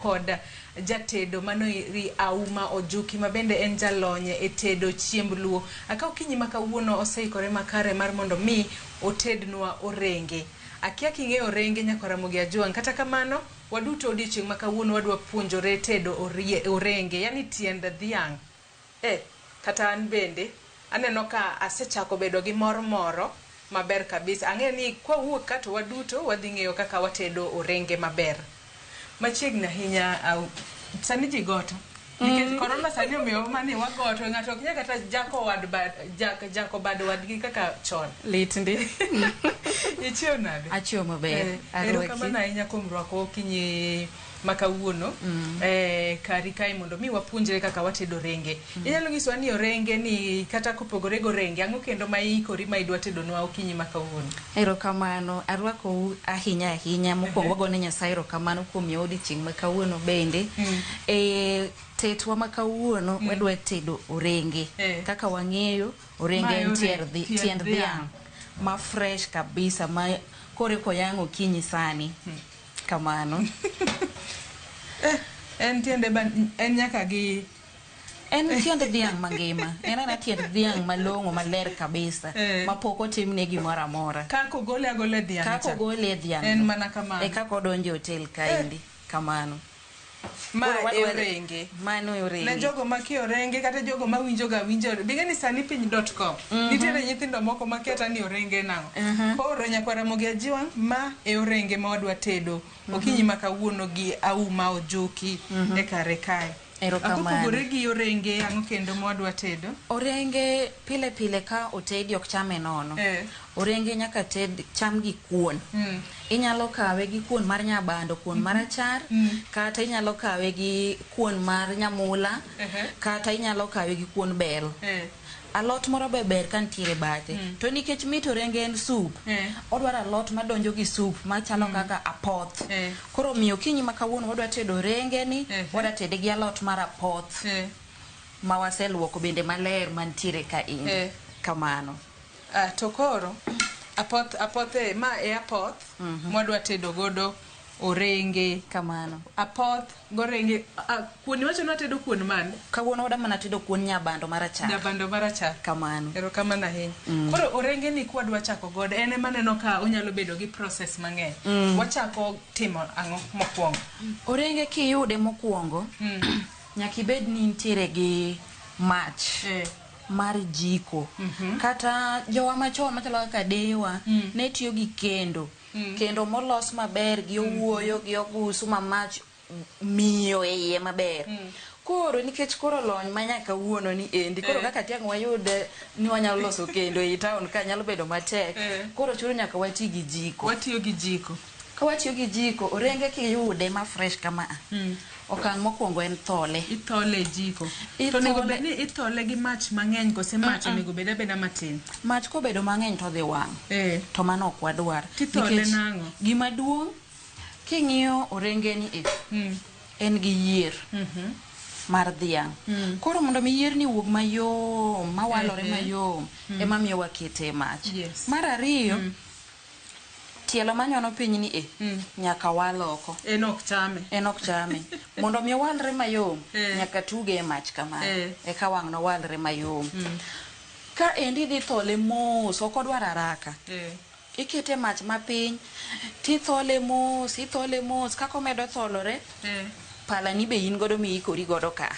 Kod jatedo manoeri Auma Ojuki ma bende en jalony e tedo chiemb Luo. Aka okinyi ma kawuono oseikore makare mar mondo mi otednwa orenge. Akia king'eyo orenge nyakwa Ramogi Ajwang'. Kata kamano, waduto odiochieng' ma kawuono wadwa puonjore tedo orenge, yani tiend dhiang'. Eh, kata an bende aneno ka asechako bedo gi mor moro maber kabisa. Ang'e ni kwawuok ka to waduto wadhi ng'eyo kaka watedo orenge maber. Machiegni ahinya au, sani ji goto. Nikech corona sani omiyo mani wagoto ng'ato ok nyal kata jako wad bad, jak, jako bad wadgi kaka chon. Lit ndi. Ichiew nade? Achiew maber. Eh, Arwaki. erokamano ahinya kuom rwako okinyi ma kawuono eh, kari kae mondo mi wapuonjre kaka watedo orenge. Inyalo nyisowa ni orenge ni kata kopogore gi orenge, ang'o kendo ma iikori ma idwa tedonwa okinyi ma kawuono? Erokamano, arwakou ahinya ahinya. Mokwongo wagone Nyasaye erokamano kuom miyowa odiochieng' ma kawuono bende. E tetwa ma kawuono wadwa tedo orenge. Kaka wang'eyo, orenge Mae en ore- tiend tiend dhiang'. dhiang' ma fresh kabisa ma koro eka oyang' okinyi sani. Kamano. En tiende ba, en nyaka gi En tiend dhiang' mangima. En aena tiend dhiang' malong'o maler kabisa. Ma pok otimne gimoro amora. Kaka ogole agola e dhiang' Kaka cha. ogole e dhiang' En no. mana kamano. E kaka odonjo e hotel kaendi. Kamano. Ma Koro e wadwaro- orenge. Mano e orenge. Ne jogo makia orenge kata jogo mawinjo ga winjo. Bing'e ni sani piny dot com. Nitiere nyithindo moko makia ta ni orenge nang'o. Koro nyakwar Ramogi Ajwang' ma e orenge ma wadwa tedo. Okinyi ma kawuono gi Auma Ojuki e kare kae. Erokamano. Kopogore gi orenge, ang'o kendo ma wadwa tedo? Orenge pile pile ka otedi ok chame nono. Orenge nyaka ted cham gi kuon. Inyalo kawe gi kuon mar nyabando, kuon marachar, kata inyalo kawe gi kuon mar nyamula, kata inyalo kawe gi kuon bel. Alot moro be ber ka nitiere bathe. To nikech mit orenge en soup, odwaro alot madonjo gi soup machalo kaka apoth. Koro omiyo okinyi ma kawuono wadwa tedo orenge ni, wadwa tede gi alot mar apoth. Ma waseluoko bende maler mantiere ka endi. Kamano. To koro apoth, apoth e, ma e apoth mwadwa tedo godo orenge. Kamano. Apoth gorenge. Kuon iwacho ni watedo kuon mane? Kawuono wadwa mana tedo kuon nyabando marachar. Nyabando marachar. Kamano. Erokamano ahinya. Koro orenge ni kwadwa chako godo, en ema aneno ka onyalo bedo gi process mang'eny. Wachako timo ang'o mokwongo? Orenge kiyude mokwongo, nyaka ibed ni intiere gi mach. Mar jiko. Kata jowa machon machalo kaka deyewa ne tiyo gi kendo. Kendo molos maber gi owuoyo gi ogusu ma mach miyo e iye maber. Koro nikech koro lony ma nyaka kawuono ni endi, koro kaka tiang' wayud ni wanyalo loso kendo ei town ka nyalo bedo matek. Koro chuno nyaka wati gi jiko. Watiyo gi jiko. Ka watiyo gi jiko, orenge kiyude ma fresh kama a. Okang' mokwongo en thole. Ithole e jiko. To onego bed ni ithole gi mach mang'eny kose mach onego bed abeda matin? Mach kobedo mang'eny to odhi wang'. To mano ok wadwar. Tithole Nikech nang'o? Gima duong' king'iyo orenge ni e, en gi yier mar dhiang'. Koro mondo mi yierni wuog mayom, mawalore mayom, ema miyo wakete e mach. Mar ariyo, tielo manyono piny ni e, nyaka wal oko. En ok chame. En ok chame. Mondo mi owalre mayom, nyaka tuge e mach kamano. Eka wang' nowalre mayom. Ka endi idhi thole mos, ok odwar haraka. Ikete mach mapiny, tithole mos, ithole mos, kaka omedo tholore, pala ni be in godo miikori godo ka.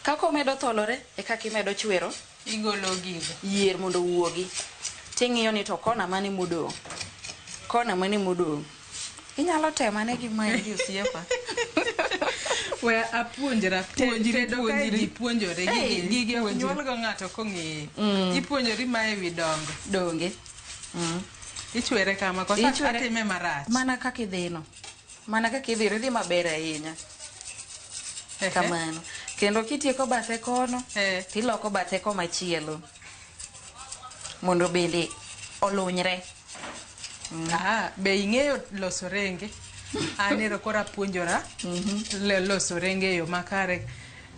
Kaka omedo tholore, e kaka imedo chwero. Igolo gigo. Yier mondo owuogi. Ting'iyo ni to kona mane modong'. Kona mane modong'. Inyalo temo ane gi maendi osiepa. We apuonjra. Puonjri, Tedo kae puonjri. ji puonjore. Gigi ok Puonjri. nyuol go ng'ato kong'eyo. Ipuonjori ma e wi dongo. Donge. Ichwere kama koso Ichwere. atime marach. Mana kaka idhino. Mana kaka idhino, idhi maber ahinya. Kamano. Kendo kitieko bathe kono, tiloko bathe komachielo. Mondo bende olunyre. Be ing'eyo loso renge? An ero koro apuonjora loso renge e yo makare.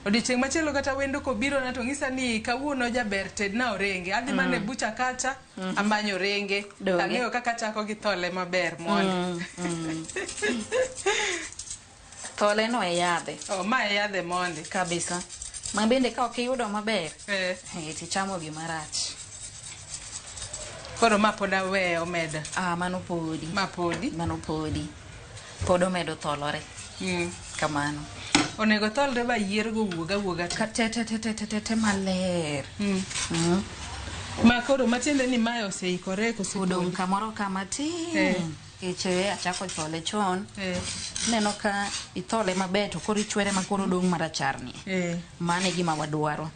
Odiochieng' machielo kata wendo kobiro na to ng'isa ni kawuono jaber tedna orenge. Adhi mana e bucha kacha, amanyo orenge. Donge. Ang'eyo kaka achako gi thole maber mondi. Thole no e yadhe. Oh, ma e yadhe mondi. Kabisa. Ma bende ka ok iyudo maber, Eh. tichamo gima rach. Koro ma pod aweyo omeda. Ah, mano podi. Ma podi. Mano podi. Pod omedo tholore. Kamano. Onego tholre ba yiergo wuog awuoga te. Ka te te te te te te te maler. Ma koro matiende ni mae oseikore koso Odong' podi? kamoro ka matin. Nikech achako thole chon. Ineno ka ithole maber to koro ichwere ma koro odong' marachar ni. Mano e gima wadwaro.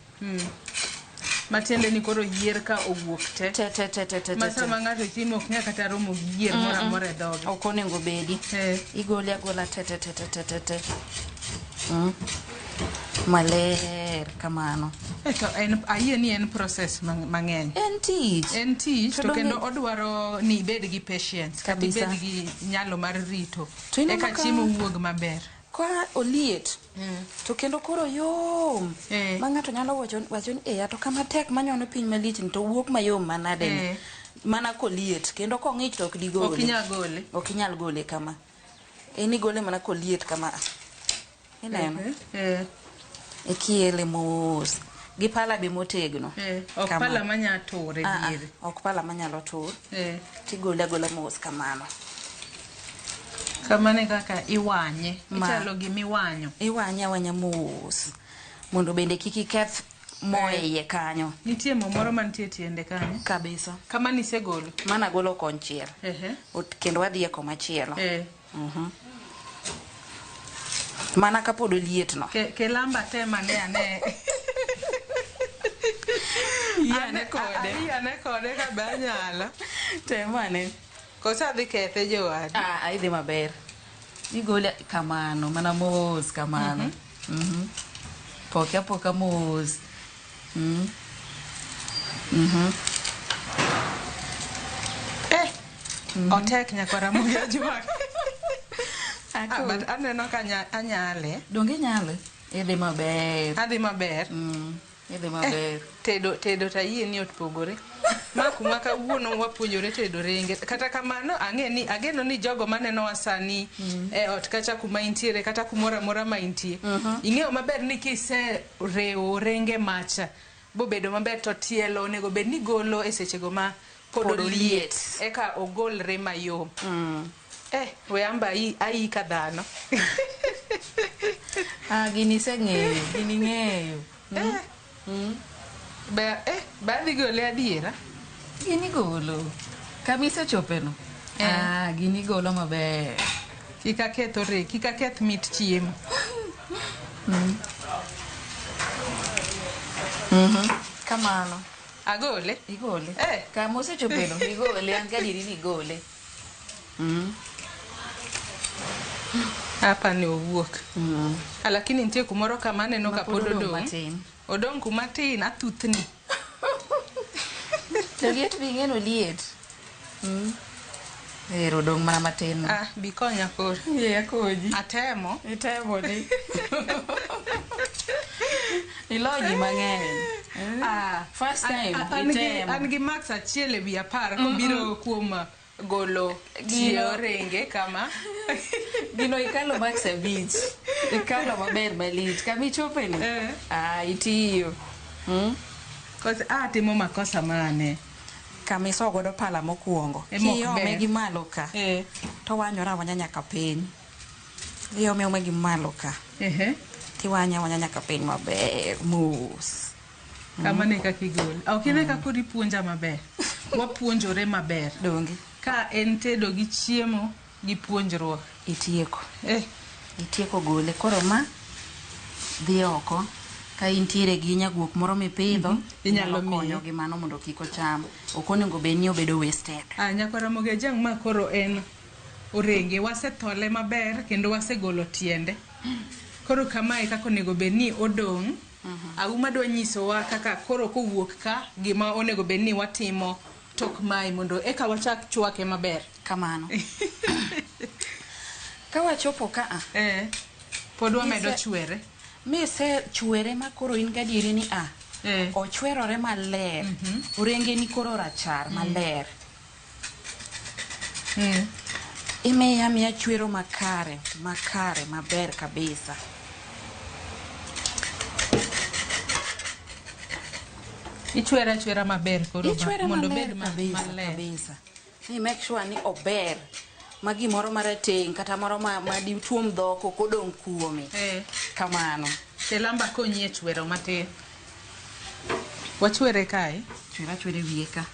Matiende ni koro yier ka owuok te. Te te te te te Ma te. te. sama ng'ato chiemo ok nyal kata romo gi yier moro amora e dhoge. Ok onego bedi. Igole agola te te te te te te te. Maler kamano. To en ayie ni en process mang'eny. En tich. En tich To to donge- kendo odwaro ni ibed gi patience kata Kabisa. ibed gi nyalo mar rito. To ineno Eka ka- chiemo wuog maber. Ka oliet to kendo koro yom ma ng'ato nyalo wacho ni eh to kama tek manyono piny malich ni to wuok mayom manade ni. Mana koliet kendo kong'ich to ok digole. Ok inyal gole. Ok inyal gole kama. En igole mana koliet kama. Ineno? Ikiele mos. Gi pala be motegno. Ok Kama. pala manya tur e Ah, ah, diere. ok pala manyalo tur. Tigole agola mos kamano. Kamano e kaka iwanye. Ma. Ichalo gimiwanyo. Iwanye awanya mos. Mondo bende kik iketh mo e iye kanyo. Nitie mo moro mantie e tiende kanyo. Kabisa. Kama nisegolo. Mana golo konchiel. Kendo wadhi e komachielo. Mana kapod oliet no. Kelamba tem ane ane. Iyane kode. Iyane kode ka be anyalo. Tem ane. Koso adhi kethe jowadu. Ah, idhi maber. Igole kamano, mana mos kamano. Poke apoka mos. Otek nyakwara Ramogi Ajwang'. But aneno ka anyale. Donge inyale? Idhi maber. Adhi maber. Idhi maber. Tedo to ayie ni opogore. Ma kuma kawuono wapuonjore tedo renge. Kata kamano ageno ni jogo manenowa sani e ot kacha kuma intiere kata kumoro amora ma intie. Ing'eyo maber ni kise rewo renge macha bobedo maber to tielo onego bed ni golo e sechego ma pod Pod oliet. oliet. Eka ogolre mayom. We amba ayi ka dhano. Gini iseng'eyo, gini ng'eyo. Be adhi gole adiera? Gini golo. Kama isechope no. Gini golo maber. Kik aketh ore, kik aketh mit chiemo. Kamano. Agole? Igole. Kama osechope no, igole, an gadieri ni igole. Hapa ni owuok. Lakini nitie kumoro kama aneno ka Ma pod pod odong' odong'. matin. Odong' kuma tin, athuthni. To liet be ing'e ni oliet. Ero odong' mana matin. Bi konya koro. Yie akonyi. Atemo. Itemo ni. Ilo ji mang'eny. First time, itemo. An gi marks 1 ewi 10 kobiro kuom golo tie orenge kama. Gino ikalo marks 5. Ikalo maber malich. Kama ichope ni. Itiyo. Koso, timo makosa mane? Kama iso godo pala mokwongo. Ema ok Kiome ber. gi malo ka. To wanyore awanya nyaka piny. Iome ome gi malo ka. Tiwanye awanya nyaka piny maber mos. Kamano e kaka igole. Ok ine ka koro ipuonja maber. Wapuonjore maber. Donge. Ka en tedo gi chiemo gi puonjruok. Itieko. Itieko gole. Koro ma dhi oko. Ka intiere gi nyaguok moro mipidho, Inyalo inyalo konyo miye. gi mano mondo kik ocham. Ok onego bed ni obedo wasted. Nyakwar Ramogi Ajwang' ma koro en orenge. Wasethole maber kendo wasegolo tiende. Koro kamae kaka onego bed ni odong'. Auma dwa nyisowa kaka koro kowuok ka gima onego bed ni watimo tok mae mondo eka wachak chwake maber. Kamano. Ka wachopo ka a. Pod wamedo chwere. Mise chwere ma koro in gadieri ni a. Ochwerore maler. Orenge ni koro rachar maler. Imiye amiya chwero makare, makare maber kabisa. Ichwere achwera maber koro Ichwere mondo maler obed kabisa, maler. kabisa. Ni make sure ni ober ma gimoro marateng' kata moro ma dituom dhok ok odong' kuome. Kamano. Selamba konyi e chwero matin. Wachwere kae. Chwere achwere wiye ka.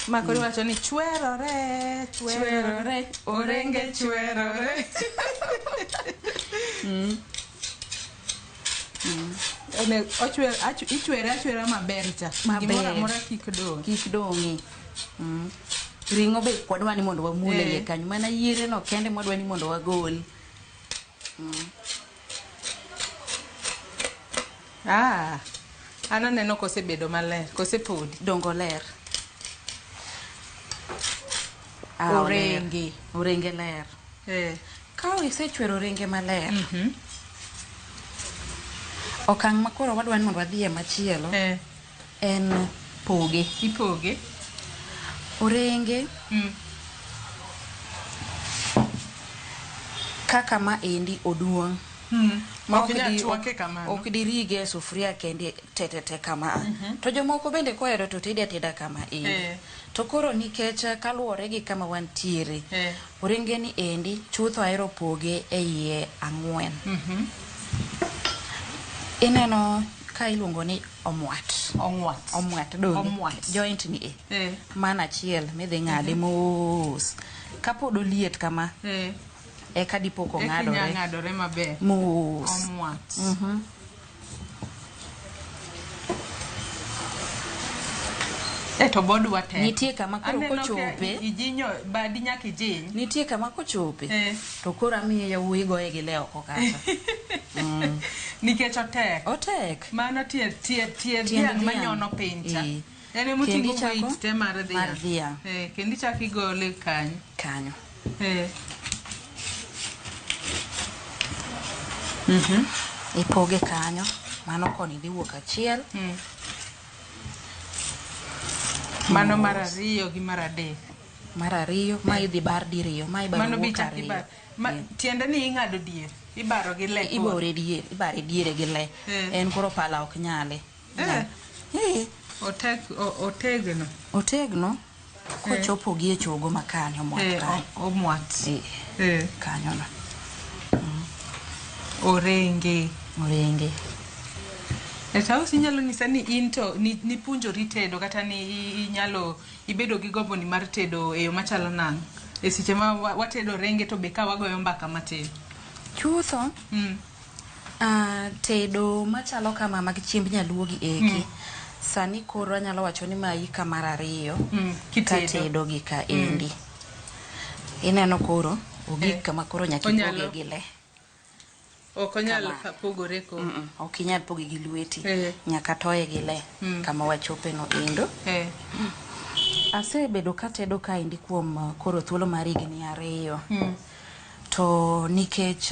Ma koro iwacho ni chwerore, chwerore, orenge chwerore. Ichwere achwera maber cha. Maber. Gimoro amora kik dong'. Kik dong'i. Ring'o be ok wadwa ni mondo wamul e iye kanyo. Mana yiere no kende mwadwa ni mondo wagol. An aneno kosebedo maler, kose podi. Dongo ler. Orenge. Orenge ler. Ka isechwero orenge maler. Okang' ma koro wadwa ni mondo wadhiye machielo. En poge. Ipoge. Orenge. Kaka ma endi oduong'. Ma Ok inyal chwake kamano. ok dirige e sufuria kende te te te kama. To jomoko bende kohero to tede ateda kama endi. To koro nikech kaluwore gi kama wantiere, orenge ni endi chutho ahero poge e iye ang'wen. Ineno ka iluongo ni omwat. Omwat. Omwat donge? Omwat. Joint ni e. Mano achiel midhi ng'ade mos. Kapod oliet kama. Eka dipo Eka kong'adore. inya ng'adore maber. Mos. Omwat. To bodwa tek. Nitie kama koro Aneno ka kochope. ijinyo, badi nyaka ijiny. Nitie kama kochope. To koro amiyo yawuoyi goye gi le oko kacha. Nikech otek. Otek. Mano tie Tiend dhiang' dhiang'. manyono piny cha. En ema Kendi oting'o ichako weight te mar dhiang'. Mar dhiang'. Kendi ichako igole kanyo. Kanyo. Ipoge kanyo. Mano koni dhi wuok achiel. Mano mar ariyo gi mar adek. Mar ariyo, ma idhi bar diriyo, ma ibaro Mano be wuok ichako ariyo. ibar. Ma, tiende ni ing'ado dier, ibaro gi le koro. Ibore dier, ibare diere gi le. En koro pala ok nyale. Otegno. Otegno. Kochopo gi e chogo ma kanyo, omwat kanyo. Omwat. Kanyo no. Orenge. Orenge. Tausi inyalo nyisa ni in to nipuonjori tedo kata ni inyalo ibedo gi gombo ni mar tedo e yo machalo nang'o? E seche ma watedo orenge to be ka wagoyo mbaka matin. Chutho, tedo machalo kama mag chiemb nyaluo gi eki. Sani koro anyalo wacho ni ma hika mar ariyo Kitedo. katedo gi ka endi. Ineno koro ogik kama koro nyaka ipoge gi le. Ok onyal Kama. pogore koro. Ok inyal poge gi lweti. Nyaka toye gi le. Kama wachope no endo. Asebedo katedo kaendi kuom koro thuolo mar higni ariyo. To nikech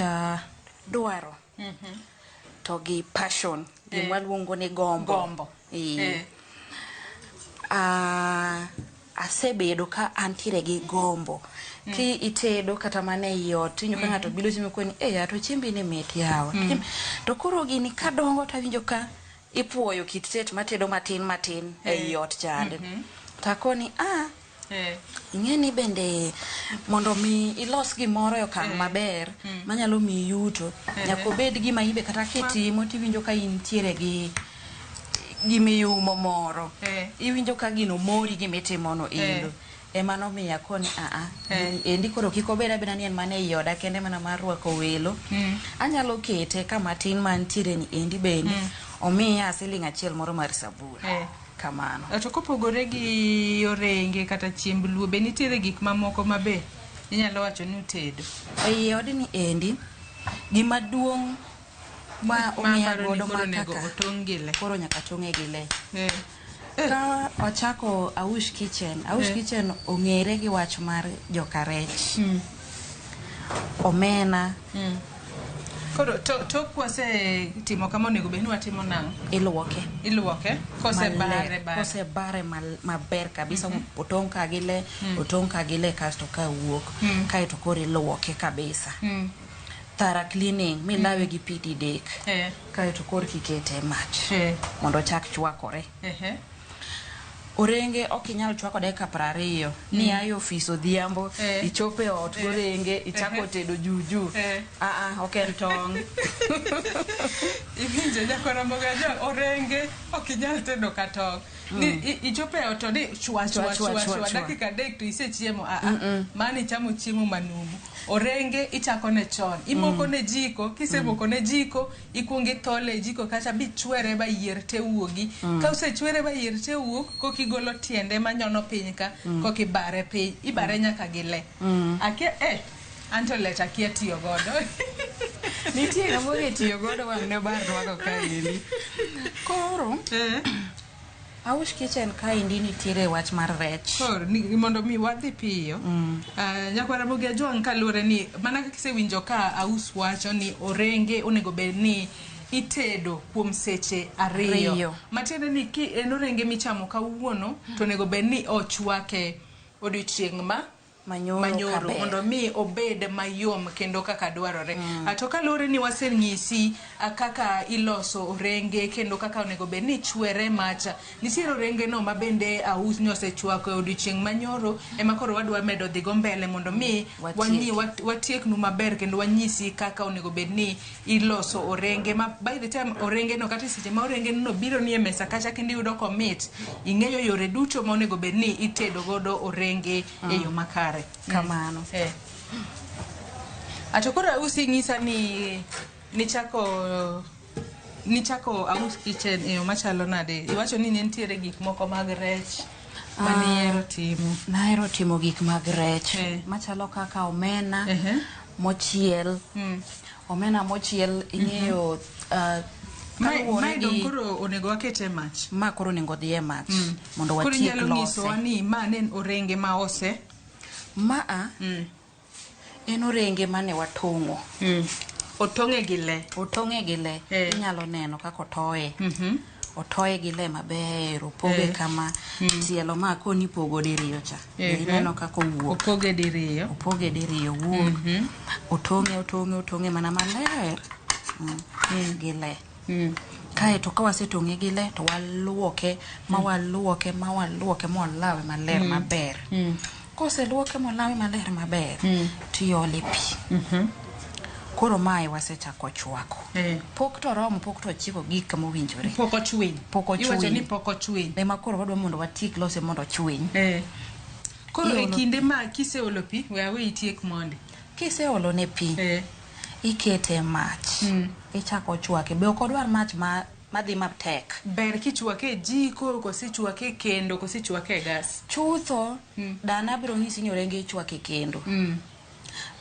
dwaro to gi passion, gima waluongo ni gombo. Gombo. Asebedo ka antiere gi gombo. Ki itedo kata mana ei ot, iwinjo ka ng'ato biro chiemo koni, to chiembi ni mit yawa. To koro gini kadongo to awinjo ka ipuoyo kit tet matedo matin matin ei ot chande. To akoni, ing'e ni bende mondo mi ilos gimoro e okang' maber, manyalo miyi yuto, nyaka obed gima in be kata kitimo tiwinjo ka intiere gi gimiyumo moro. Iwinjo ka gino mori gimitimono endo. Ema nomiyo akoni, gini endi koro kik obed abeda ni en mana ei oda kende mana mar rwako welo. Anyalo kete kama tin mantiere ni endi bende, omiya siling' achiel moro mar sabun. Kamano. To kopogore gi orenge kata chiemb luo, be nitiere gik mamoko ma be inyalo wacho ni utedo? Ei odni endi, gima duong' ma Ma omiya aparo ni godo koro ma onego kaka otong' gi le. Koro nyaka tong'e gi le. Ka wachako Aush Kitchen, Aush Kitchen ong'ere gi wach mar joka rech. Omena. Koro tok wasetimo kama onego bed ni watimo nang'o? Iluoke. Iluoke kosebare bare. Kosebare maber kabisa. Otong' ka gi le, otong' ka gi le kasto ka wuok. Kaeto koro iluoke kabisa. Thorough cleaning milawe gi pi didek. Kaeto koro kikete e mach. Mondo ochak chwakore. Orenge ok inyal chwako dakika 20 ni ae ofis odhiambo ichopo e ot gorenge ichako tedo juju. Ok en tong'. Iwinjo nyakwar Ramogi Ajwang', orenge ok inyal tedo ka tong'. Ni ichopo e ot to ni chwa chwa chwa chwa dakika 3 to isechiemo. Mano ichamo chiemo manumu. Orenge ichako ne chon. Imoko ne jiko, kisemoko ne jiko, ikuongo ithole e jiko kacha bichwere ba yier te wuogi. Ka osechwere ba yier te wuok, koka igolo tiende manyono piny ka, koka ibare piny, ibare nyaka gi le. Akia anto lech akia tiyo godo. Nitie ng'ama ong'e tiyo godo wang' ne bar rwako kaendi. Koro Aush Kitchen kaendi nitiere wach mar rech. Koro mondo mi wadhi piyo. Nyakwar Ramogi Ajwang' kaluwore ni mana kaka isewinjo ka Aus wacho ni orenge onego bed ni itedo kuom seche 2. Matiende ni ki en orenge michamo kawuono to onego bed ni ochwake odiochieng' ma manyoro mondo mi obed mayom kendo kaka dwarore. To kaluwore ni wasenyisi kaka iloso orenge kendo kaka onego bed ni ichwere macha. Nitiere orenge no mabende Aus ni osechwako e odiochieng' manyoro ema koro wadwa medo dhi go mbele mondo mi watieknu maber kendo wanyisi kaka onego bed ni iloso orenge ma by the time orenge no kata seche ma orenge no biro ni e mesa kacha kendo iyudo komit, ing'eyo yore duto ma onego bed ni itedo godo orenge e yo makare. Kamano. Ato koro Aus ing'isa ni nichako Aus Kitchen e yo machalo nade? Iwacho ni ne nitiere gik moko mag rech mane ihero timo. Nahero timo gik mag rech machalo kaka omena mochiel. Omena mochiel ing'eyo Mae dong koro onego wakete e mach. Ma koro onego dhi e mach mondo watiek lose. Koro inyalo nyisowa ni ma ne en orenge ma ose. Ma en orenge mane watong'o. Otong'e gi le. Otong'e gi le. Inyalo neno kaka otoye. Otoye gi le maber, opoge kama tielo ma koni ipogo diriyo cha. Ineno kaka owuok. Opoge diriyo. Opoge diriyo wuok. Otong'e otong'e otong'e mana maler gi le. Kaeto ka wasetong'e gi le to waluoke ma waluoke ma waluoke ma walawe maler maber. Koseluoke molawe maler maber, tiole pi. Koro mae wasechako chwako. Pok to romo, pok to chieko gik kama owinjore. Pok ochwiny. Pok ochwiny. Iwacho ni pok ochwiny. Ema koro wadwa mondo watiek lose mondo ochwiny. Koro e kinde ma kiseolo pi, we awe itiek mondi. Kiseolo ne pi, ikete e mach. Ichako chwake. Be ok odwar mach madhi matek. Ber kichwake e jiko, koso ichwake e kendo, koso ichwake e gas. Chutho, dana biro nyisi ni orenge ichwake e kendo.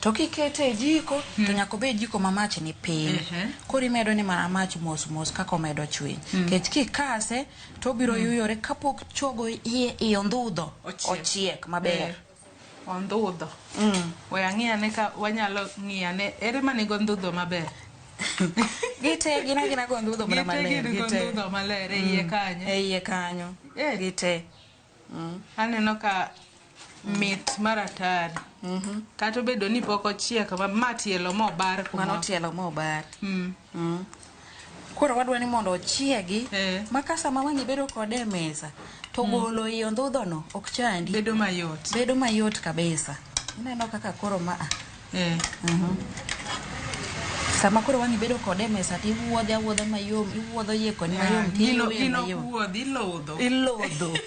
To kikete e jiko, to nyaka obed jiko ma mach ni piny. Koro imedo ni mana mach mos mos kaka omedo chwiny. Nikech kikase, to obiro yuyore kapok chogo iye ondhudho, ochiek maber. Ondhudho. We ang'iyane ka wanyalo ng'iyane ere manigo ondhudho maber. Gite gin agina go ondhudho mana maler. Gite gin go ondhudho maler e iye kanyo. E iye kanyo. Gite. Aneno ka mit mar atari. Kata obedo ni pok ochiek ma tielo mobar kuma. Mano tielo mobar. Koro wadwa ni mondo ochiegi ma ka sama wang' ibedo kode e mesa to golo iye ondhudho no ok chandi. Bedo mayot. Bedo mayot kabisa. Ineno kaka koro ma Sama koro wang' ibedo kode e mesa to iwuodhe awuodha mayom, iwuodho iye koni mayom, Gino wuodhi, ilodho. Ilodho.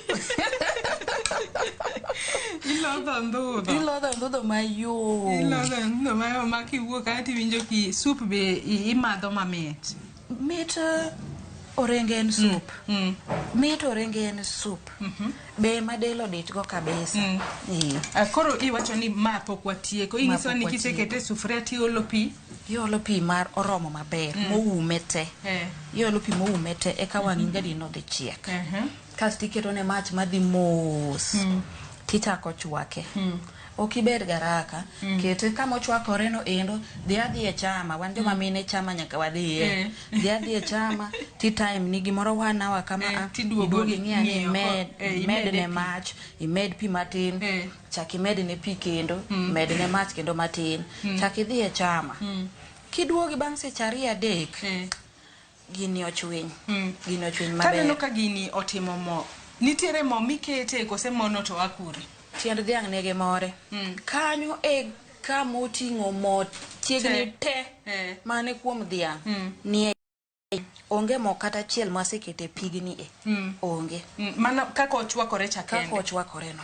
Ilodho ondhudho. Ilodho ondhudho mayom. Ilodho ondhudho mayom ma kiwuok kae tiwinjo ki sup be imadho mamit. Mit orenge en sup. Mit orenge en sup. Be ma del odich go kabisa. Koro iwacho ni ma pok watieko. Inyiso ni kisekete e sufuria tiolo pi. Iolo pi mar oromo maber, moume te. Iolo pi moume te eka wang' ingedi no dhi chiek. Kasto iketo ne mach madhi mos. Tichako chwake. Ok ibed garaka. Kete kama ochwakore no endo, dhi adhi e chama. Wan joma mine chama nyaka wadhiye. Dhi adhi e chama, ti time ni gimoro 1 hour kama a, tiduogo iduogo ing'i ane ng'iyo imed, imed imed ne pi. Mach, imed pi matin, chak imed ne pi kendo, med ne mach kendo matin. Chak idhi e chama. Kiduogi bang' seche 2 3, gini ochwiny. Gini ochwiny Taneno maber. Ka gini otimo mo, nitiere mo mikete kose mono to akure? Tiend dhiang' nigi more. Kanyo e kama oting'o mo chiegni te mane kuom dhiang' nie. Onge mo kata achiel masekete pigni e. Onge. Mana kaka ochwakore cha Kaka kende. Ochwakore no.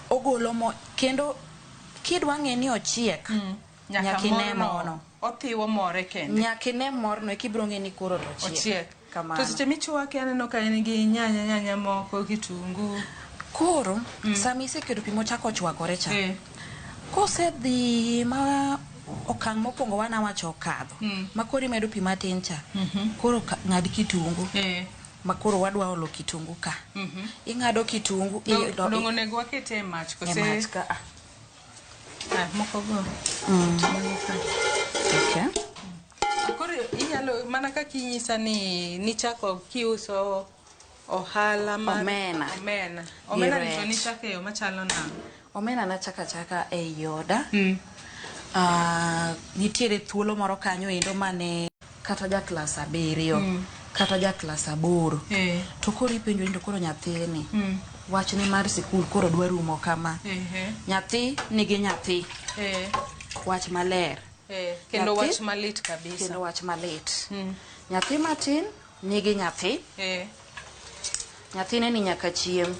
Ogolo mo kendo kidwa ng'e ni ochiek, Nyaka nyaka ine morno mono. Othiwo more kende. Nyaka ine morno eka ibiro ng'e ni koro to ochiek. Ochiek. Kamano. To seche michwake aneno ka en gi nyanya nyanya moko, kitungu. Koro, sama iseketo pi mochako chwakore cha, kosedhi ma okang' mokwongo wanawacho okadho, ma koro imedo pi matin cha, koro ng'ad kitungu, ma koro wadwa olo kitungu ka. Ing'ado kitungu, Dong' onego wakete e mach e kose? Mach ka. Ah. Ah, moko go. Moko ka. Okay. Koro inyalo mana kaka inyisa ni nichako kiuso ohala mar Omena. Omena. Omena ni to Rech. nichako e yo machalo nang'o? Omena nachako achaka ei oda. Nitiere thuolo moro kanyo endo mane kata ja klas 7 kata ja klas 8 to koro ipenjo ni to koro nyathini wachne mar sikul koro dwa rumo kama. Nyathi nigi nyathi. Wach maler. Kendo wach malit kabisa. Kendo wach malit. Nyathi matin nigi nyathi. Nyathine ni nyaka chiem.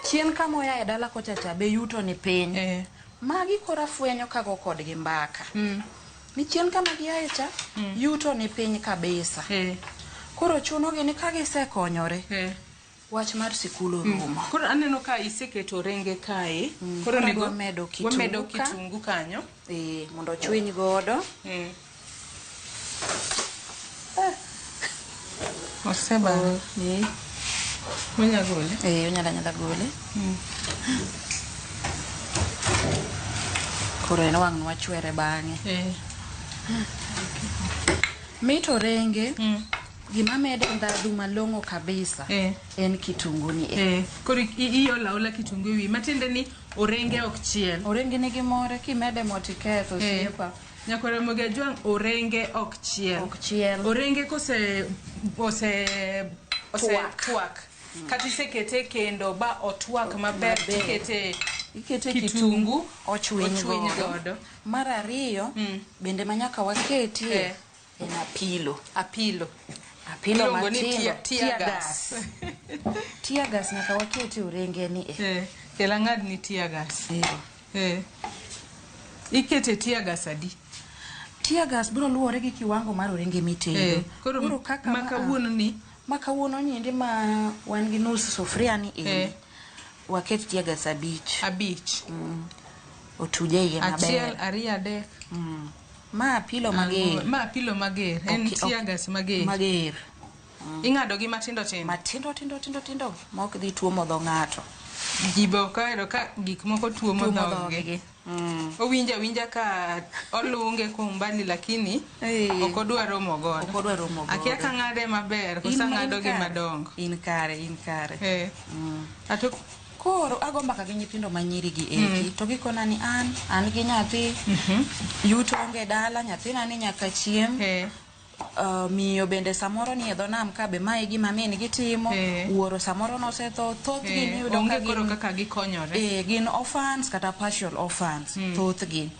Chien kama oya e dala kocha cha be yuto ni piny. Magi koro afwenyo kago kodgi mbaka. Ni chien kama giaye cha, yuto ni piny kabisa. Koro chuno gi ni ka gisekonyore, wach mar sikul orumo. Koro aneno ka iseketo orenge kae. Koro Koro onego adwa medo kitungu wamedo ka. Kitungu kanyo. Mondo ochwiny godo. Osebare. Wanya gole. Onyalo anyala gole. Koro en wang' nwachwere bang'e. Mit orenge, gima mede ndhadhu malong'o kabisa en kitungu ni e. Koro iolo aola kitungu e wiye. Matiende ni orenge ok chiel. Orenge nigi more kimede mo tiketho osiepa. Nyakwar Ramogi Ajwang', orenge ok chiel. Ok chiel. Orenge kose ose Twak. twak. Kata isekete e kendo ba otwak maber Maber. tikete Ikete kitungu kitungu ochwiny ochwiny godo. Godo. Mar ariyo bende ma nyaka waketie en apilo. Apilo. Apilo Iluongo ni matindo. Tear gas. Tear gas nyaka waketie orenge ni e. Kel ang'ad ni tear gas. Ikete tear gas adi? Tear gas biro luwore gi kiwango mar orenge mitedo. Koro Koro kaka ma kawuono ni ma kawuono ni endi ma wan gi nus sufria ni endi. Waket tear gas 5. 5. Otuje iye maber. 1, 2, 3. Ma apilo mager. Ma apilo mager. En tear gas mager. Mager. Ing'ado gi matindo tindo. Matindo tindo tindo tindo ma ok dhi tuomo dho ng'ato. Ji be ok ohero ka gik moko tuomo Tuomo dhogi. dhogi. Owinjo awinja ka olunge kwa umbali lakini ok odwa romo godo. Ok odwa romo godo. Akia ka ng'ade maber koso ang'ado gi madongo. In kare, in kare. Ato Koro ago mbaka gi nyithindo ma nyiri gi eki to gikona ni an gi nyathi yuto onge dala nyathina ni nyaka chiem. Miyo bende samoro ni e dho nam ka be mae e gima min gi timo. Wuoro samoro nosetho thothgi iyudo Onge ka koro gin kaka gikonyore. Gin orphans kata partial orphans thothgi.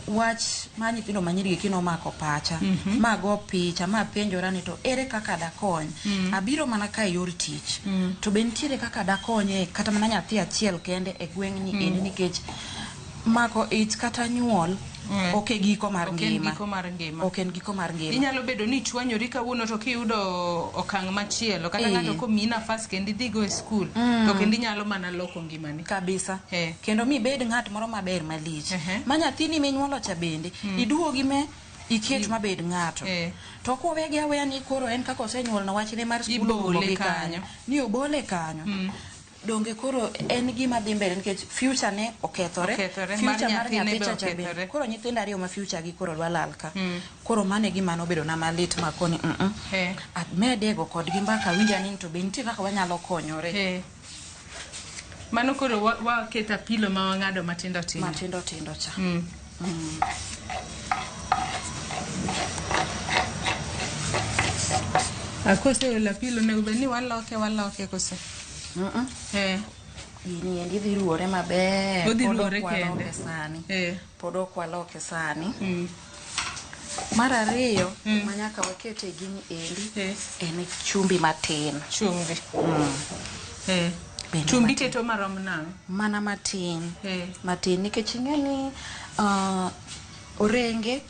Wach mar nyithindo ma nyiri gi kinomako pacha mago picha mapenjora ni to ere kaka dakony. Abiro mana ka e yor tich to be nitiere kaka dakonye kata mana nyathi achiel kende e gweng'ni endi nikech mako ich kata nyuol ok e giko mar Ok en ngima. giko mar ngima. Ok en giko mar ngima. Inyalo bedo ni ichwanyori kawuono to kiyudo okang' machielo kata ng'ato komiyi nafas kendo idhigo e skul to kendo inyalo mana loko ngimani. Kabisa. Kendo mibed ng'at moro maber malich. Ma nyathini minyuolo cha bende iduogi me iket mabed ng'ato. To kwawegi aweya ni koro en kaka osenyuol no wachne mar skul Ibole orumo gi kanyo. Ni obole kanyo. Donge koro en gima dhi mbele nikech future ne okethore. Okethore, mar Future mar nyathine nyathi be cha cha okethore. bende. Koro nyithindo ariyo ma future gi koro dwa lal ka. Koro mano e gima nobedo na malit ma koni mm Amede go kodgi mbaka awinja ni to be nitie kaka wanyalo konyore. Mano koro waketo apilo ma wang'ado matindo tindo. Matindo tindo cha. Koseolo apilo onego bed ni waloke waloke kose? Gini endi dhi ruore maber. Odhi Pod ruore ok waloke kende. sani. Pod ok waloke sani. Mar ariyo ma nyaka wakete e gini endi en chumbi matin. Chumbi. Bende Chumbi matin. keto marom nang'o? Mana matin. Matin nikech ing'e ni orenge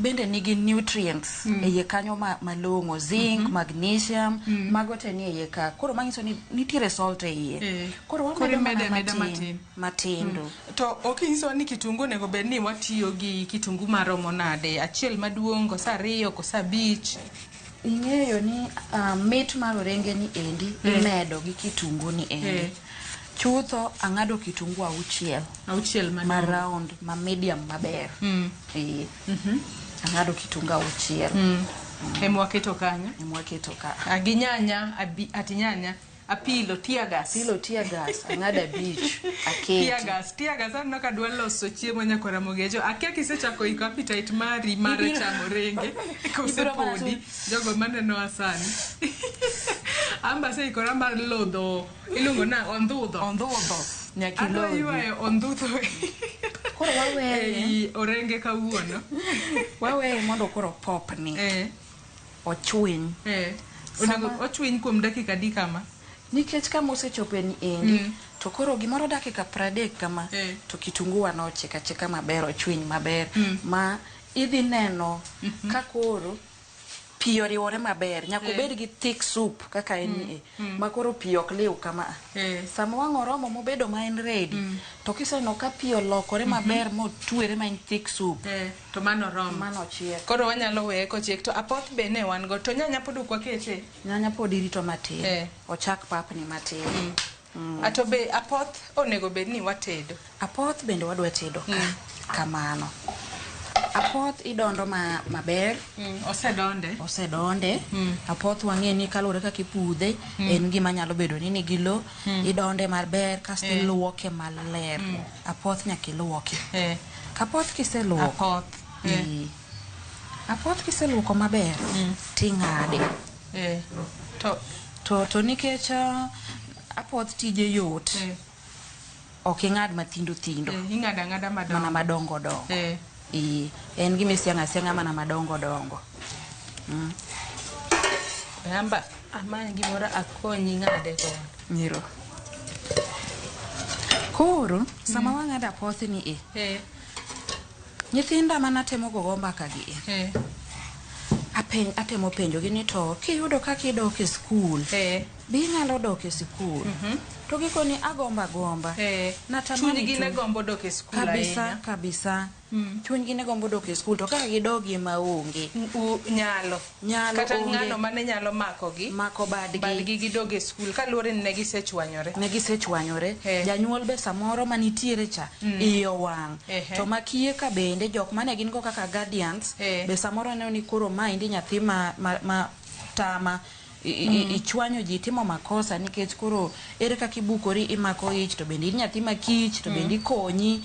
bende nigi nutrients e iye kanyo malong'o, zinc, magnesium, mago te nie iye ka. Koro manyiso ni nitiere salt e iye. Koro Koro wamedo imedo mana ameda matin, matin. matindo. To ok inyisowa ni kitungu onego bed ni watiyo gi kitungu maromo nade? Achiel maduong' koso ariyo koso abich? Ing'eyo ni mit mar orenge ni endi imedo gi kitungu ni endi. Chutho ang'ado kitungu auchiel. Auchiel Ma madongo. round, ma medium maber. Ang'ado kitungu auchiel. Ema waketo kanyo. Ema waketo ka. Gi nyanya, ati nyanya, apilo, tear gas. Apilo, tear gas, ang'ado abich, aketi. Tear gas, tear gas, aneno ka dwa loso chiemo nyakora Ramogi. Akia kisechako iko appetite mari mar chamo orenge, kose Ibiro mana podi, jogo manenowa sani. Amba aseikora mar lodho, iluongo na ondhudho. Ondhudho, nyaka Adwa ilodhi. ywayo ondhudho. Koro waweye. Ei orenge kawuono. Waweye mondo koro popni. Ochwiny. Onego ochwiny kuom dakika adi kama? Nikech kama osechope ni endi, to koro gimoro dakika 30 kama, to kitungu wa nochiek achieka maber, ochwiny maber, ma idhi neno ka koro pi oriwore maber. Nyaka obed gi thick soup kaka en ni e, ma koro pi ok liw kama. Sama wang' oromo mobedo ma en ready, to kiseneno ka pi olokore maber motwere ma en thick soup, To mano oromo. Mano ochiek. Koro wanyalo weye kochiek. To apoth be ne wan go. To nyanya pod ok wakete? Nyanya pod irito matin. Ochak papni matin. Ato be apoth onego bed ni watedo? Apoth bende wadwa tedo ka. Kamano. Apoth idondo maber. Osedonde. Osedonde. Apoth wang'e ni kaluwore kaka ipudhe, en gima nyalo bedo ni nigi lo. Idonde maber kasto iluoke maler. Apoth nyaka iluoki. Kapoth kiseluoko. Apoth. Apoth kiseluoko maber, ting'ade. To To nikech apoth tije yot. Ok ing'ad mathindo thindo. Ing'ado ang'ada madongo. Mana madongo dongo. En gima isiang'o asiang'a mana madongo dongo. Amba, amany gimoro akonyi ng'ade godo. Nyiro. Koro, sama wang'ado apoth ni e. Nyithinda mana temo gogo mbaka gi e. Atemo penjo gi ni to kiyudo kaka idok e skul, be inyalo dok e sikul? To gikoni agomba agomba. Natamani Chunygi ne to gombo dok e skul Kabisa, ahinya. kabisa. Chunygi ne gombo dok e skul, to kaka gidogie maonge. Nyalo. Nyalo Kata onge. ng'ano mane nyalo makogi. Mako badgi. Badgi gidog e skul, kaluwore ni ne gisechwanyore. Ne gisechwanyore. Janyuol be samoro manitiere cha, iye owang'. To makiye ka bende, jok mane gin go kaka guardians, be samoro neno ni koro maendi nyathi ma tama, ichwanyo ji, itimo makosa nikech koro ere kaka ibukori imako ich, to bende in nyathi makich, to bende ikonyi.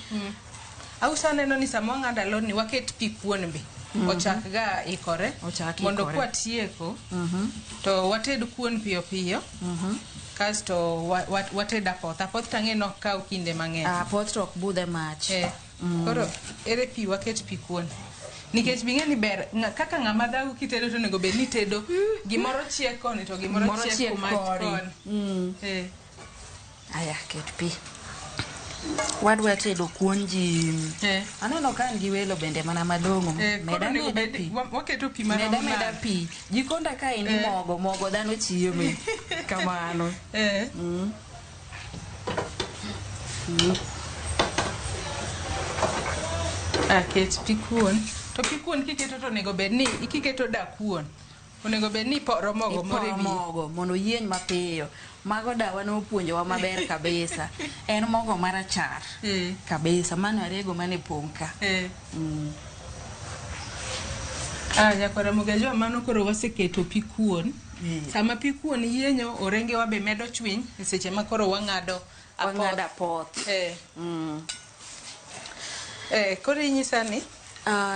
Ausa aneno ni sama wang'ado alot ni waket pi kuon be. Ochak ga ikore. Ochak Mondo ikore. kwatieko, to wated kuon piyo piyo. Kasto wated apoth. Apoth to ang'e ni ok kaw kinde mang'eny. Apoth to ok budh e mach. Koro ere pi waket pi kuon. Nikech bing'e ni ber, kaka ng'ama dhaw kitedo to onego bed ni tedo gimoro chiek koni to gimoro Gimoro chiek chiek kuma koni. koni. Aya, ket pi. Wadwa tedo kuon ji. Aneno ka an gi welo bende mana malong'o. Koro Meda onego meda bed pi. waketo pi marom Meda meda nade? pi. Jikonda ka endi mogo, mogo dhano chieme. Kamano. Ket pi kuon. To pi kuon kiketo to onego bed ni kiketo da kuon. Onego bed ni iporo mogo moro e Iporo wiye. mogo mondo oyieny mapiyo. Mago dawa nopuonjowa maber kabisa. En mogo marachar kabisa. Mano arego mane pong' ka. Nyakwara Mogajwa, mano koro waseketo pi kuon. Sama pi kuon yienyo, orengewa be medo chwiny e seche ma koro wang'ado apoth. Wang'ado apoth. Koro inyisa ni?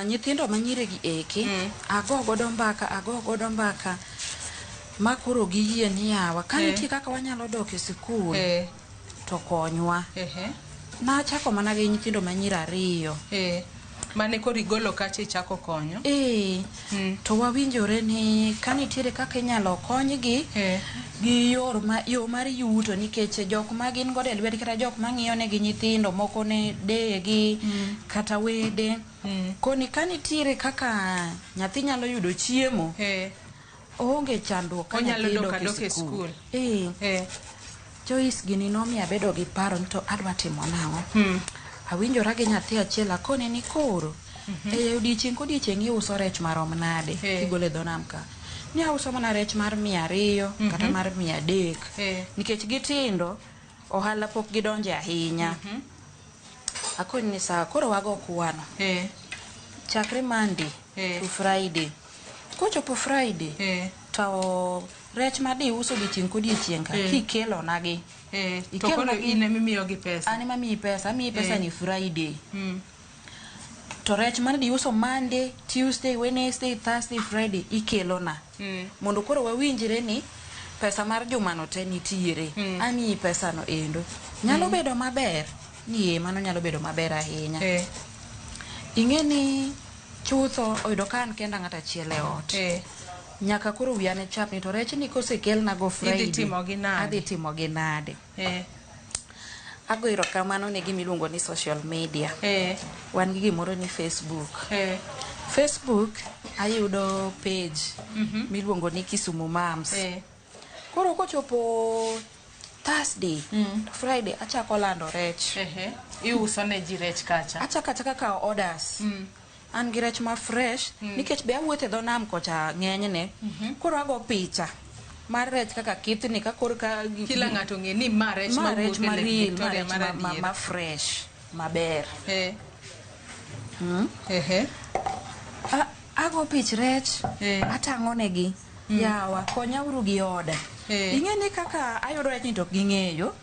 Nyithindo manyiri gi eki, ago godo mbaka, ago godo mbaka, ma koro giyie ni yawa. Ka nitie kaka wanyalo dok e sikul, to konywa. Nachako mana gi nyithindo manyiri 2. Mane koro igolo kacha ichako konyo? To wawinjore ni ka nitiere kaka inyalo konygi gi yo mar yuto, nikech jok ma gin godo e lwetgi kata jok ma ng'iyo negi nyithindo moko ne deyegi kata wede. Koni ka nitiere kaka nyathi nyalo yudo chiemo, oonge chandruok ka Onyalo nyathi dok dok e adoka e sikul. skul. Joyce, gini nomiyo abedo gi paro ni to adwa timo nang'o. Awinjora gi nyathi achiel, akone ni koro, e odiechieng' kodiechieng' iuso rech marom nade kigolo e dho nam ka? Ni auso mana rech mar 200 kata mar 300. Nikech gitindo, ohala pok gidonje ahinya. Akone ni sawa, koro wago kwano. Chakre Monday to Friday. Kochopo Friday, to rech ma di uso odiechieng' kodiechieng' ka, kikelonagi. To koro in ema imiyogi pesa? An ema amiyi pesa, amiyi pesa ni Friday. To rech mane di uso Monday, Tuesday, Wednesday, Thursday, Friday ikelona. Mondo koro wawinjre ni pesa mar jumano te nitiere. Amiyi pesa no endo. Nyalo bedo maber? Ni ee, mano nyalo bedo maber ahinya. Ing'e ni chutho oyudo ka an kenda ng'ato achiel e ot. Nyaka koro wiya ne chapni to rech ni kosekelna go Friday, Idhi timo gi nade? Adhi timo gi nade? Ago erokamano ne gima iluongo ni social media. Wan gi gimoro ni Facebook. Facebook ayudo page miluongo ni Kisumu Moms. Koro kochopo Thursday, Friday achako lando rech. Iuso ne ji rech kacha. Achako achaka kawo orders. An gi rech ma fresh, nikech be awuotho e dho nam kocha ng'enyne. Koro ago picha mar rech kaka kithni, ka koro ka gi- Kila ng'ato ong'e ni ma rech ma ma rech wuok e ma Lake real, ma Victoria rech mar adiera. ma fresh, maber. Ago pich rech, atang'o negi. Yawa, konyauru gi oda. Ing'e ni kaka ayudo rech ni to ok ging'eyo.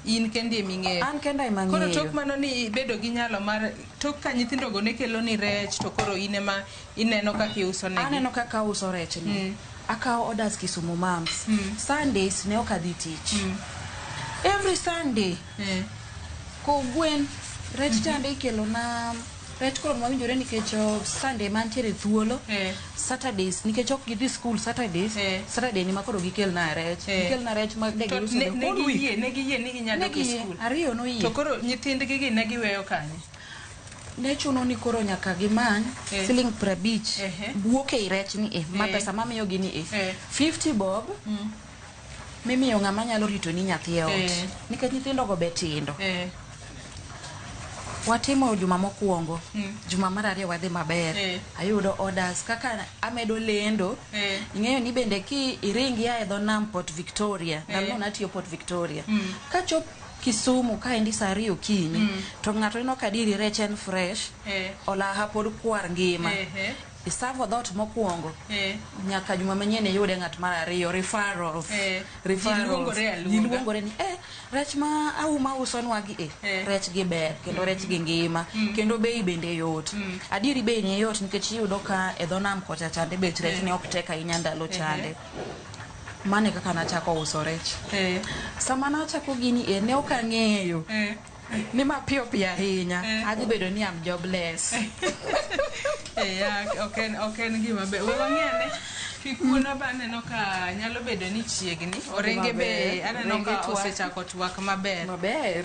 In kendi ema ing'eyo. An kenda ema Koro ang'eyo. tok mano ni ibedo gi nyalo mar, tok ka nyithindogo ne kelo ni rech, to koro in ema ineno kaka iuso negi. Aneno kaka auso rech ni. Akawo orders Kisumu Moms. Sundays ne ok adhi tich. Every Sunday, kogwen, rech chande ikelo na, rech koro mawinjore nikech Sunday mantiere thuolo. Saturdays, nikech ok gidhi school Saturdays, Saturday ni ma koro gikelna rech. Gikelna rech ma de To giuso the whole week. ne giyie ni ginyalo Ne dok e giyie, school. ariyo noyie. To koro nyithindgi gi ne giweyo kanye? Ne chuno ni koro nyaka gimany siling 50 wuok ei rech ni e, ma pesa mamiyogi ni e. 50 bob mimiyo ng'ama nyalo rito ni nyathi e ot. Nikech nyithindogo be tindo. Watimo juma mokwongo, juma mar ariyo wadhi maber. Ayudo orders kaka amedo lendo. Ing'eyo ni bende ki iring ya e dho nam Port Victoria, ndalono natiyo Port Victoria. Kachop Kisumu kaendi saa 2 okinyi, to ng'ato neno ka adieri rech en fresh, olaha pod kwar ngima. Isavo dhoot mokwongo, nyaka juma manyien iyude ng'at mar ariyo, referrals. Referrals. Ji luongore aluonga. Ji luongore ni, rech ma auma usonwa gi, rech gi ber, kendo rech gi ngima, kendo bei bende yot. Adieri bei ni yot nikech iyudo ka e dho nam kocha chande bech rech ne ok tek ahinya ndalo chande. Mano e kaka nachako uso rech. Sama nachako gini e, ne ok ang'eyo ni mapiyo piyo ahinya, adhi bedo ni am jobless. Ya, ok en gima ber. We wang'i ane, pi kuon be aneno ka nyalo bedo ni chiegni. Orenge be Maber. aneno Orenge ka twak. osechako twak maber. Maber.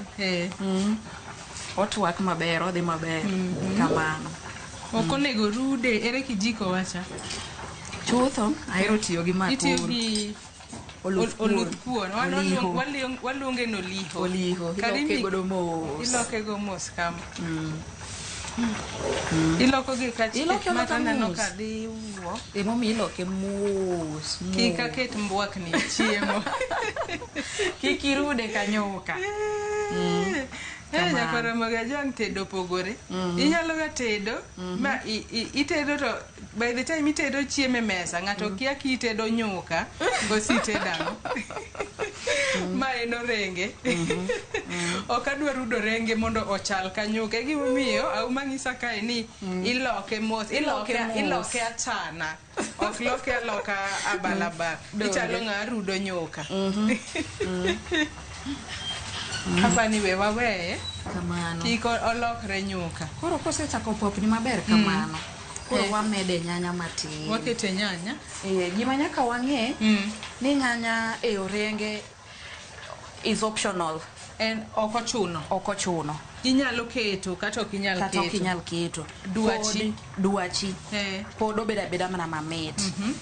Otwak maber, odhi maber. Kamano. Ok onego rude, ere kijiko wacha? Chutho, ahero tiyo gi makoro. Itiyo gi Oluth kuon. oluth kuon. Wan Oliho. waluonge ni oliho. Oliho. Karimi Iloke godo mos. Iloke go mos kama. Iloko gi ka Iloke aloka aneno mos. ka dhi wuok. Emomiyo iloke mos mos. Kik aket mbwakni e chiemo. Kik irude ka nyuka. Eh, Kamano. nyakwar Ramogi Ajwang' tedo opogore. Inyalo ga tedo ma itedo to by the time itedo chiemo e mesa ng'ato kia kitedo nyuka koso itedo ang'o. Ma en orenge. Ok adwa rudo orenge mondo ochal ka nyuka. E gimomiyo Auma ng'isa kae ni iloke mos, Iloke mos. iloke achana. Ok loke aloka abalabal. Ichalo ng'a rudo nyuka. Hapa ni we waweye Kamano. kik olokre nyuka. Koro kosechako popni maber kamano, koro wamede nyanya matin. Wakete nyanya. Gima nyaka wang'e ni nyanya e orenge is optional. En ok ochuno. Ok ochuno. Inyalo keto kata ok inyal Kata ok keto. inyal keto. Dwachi. Pod dwachi. Pod obedo abeda mana mamit.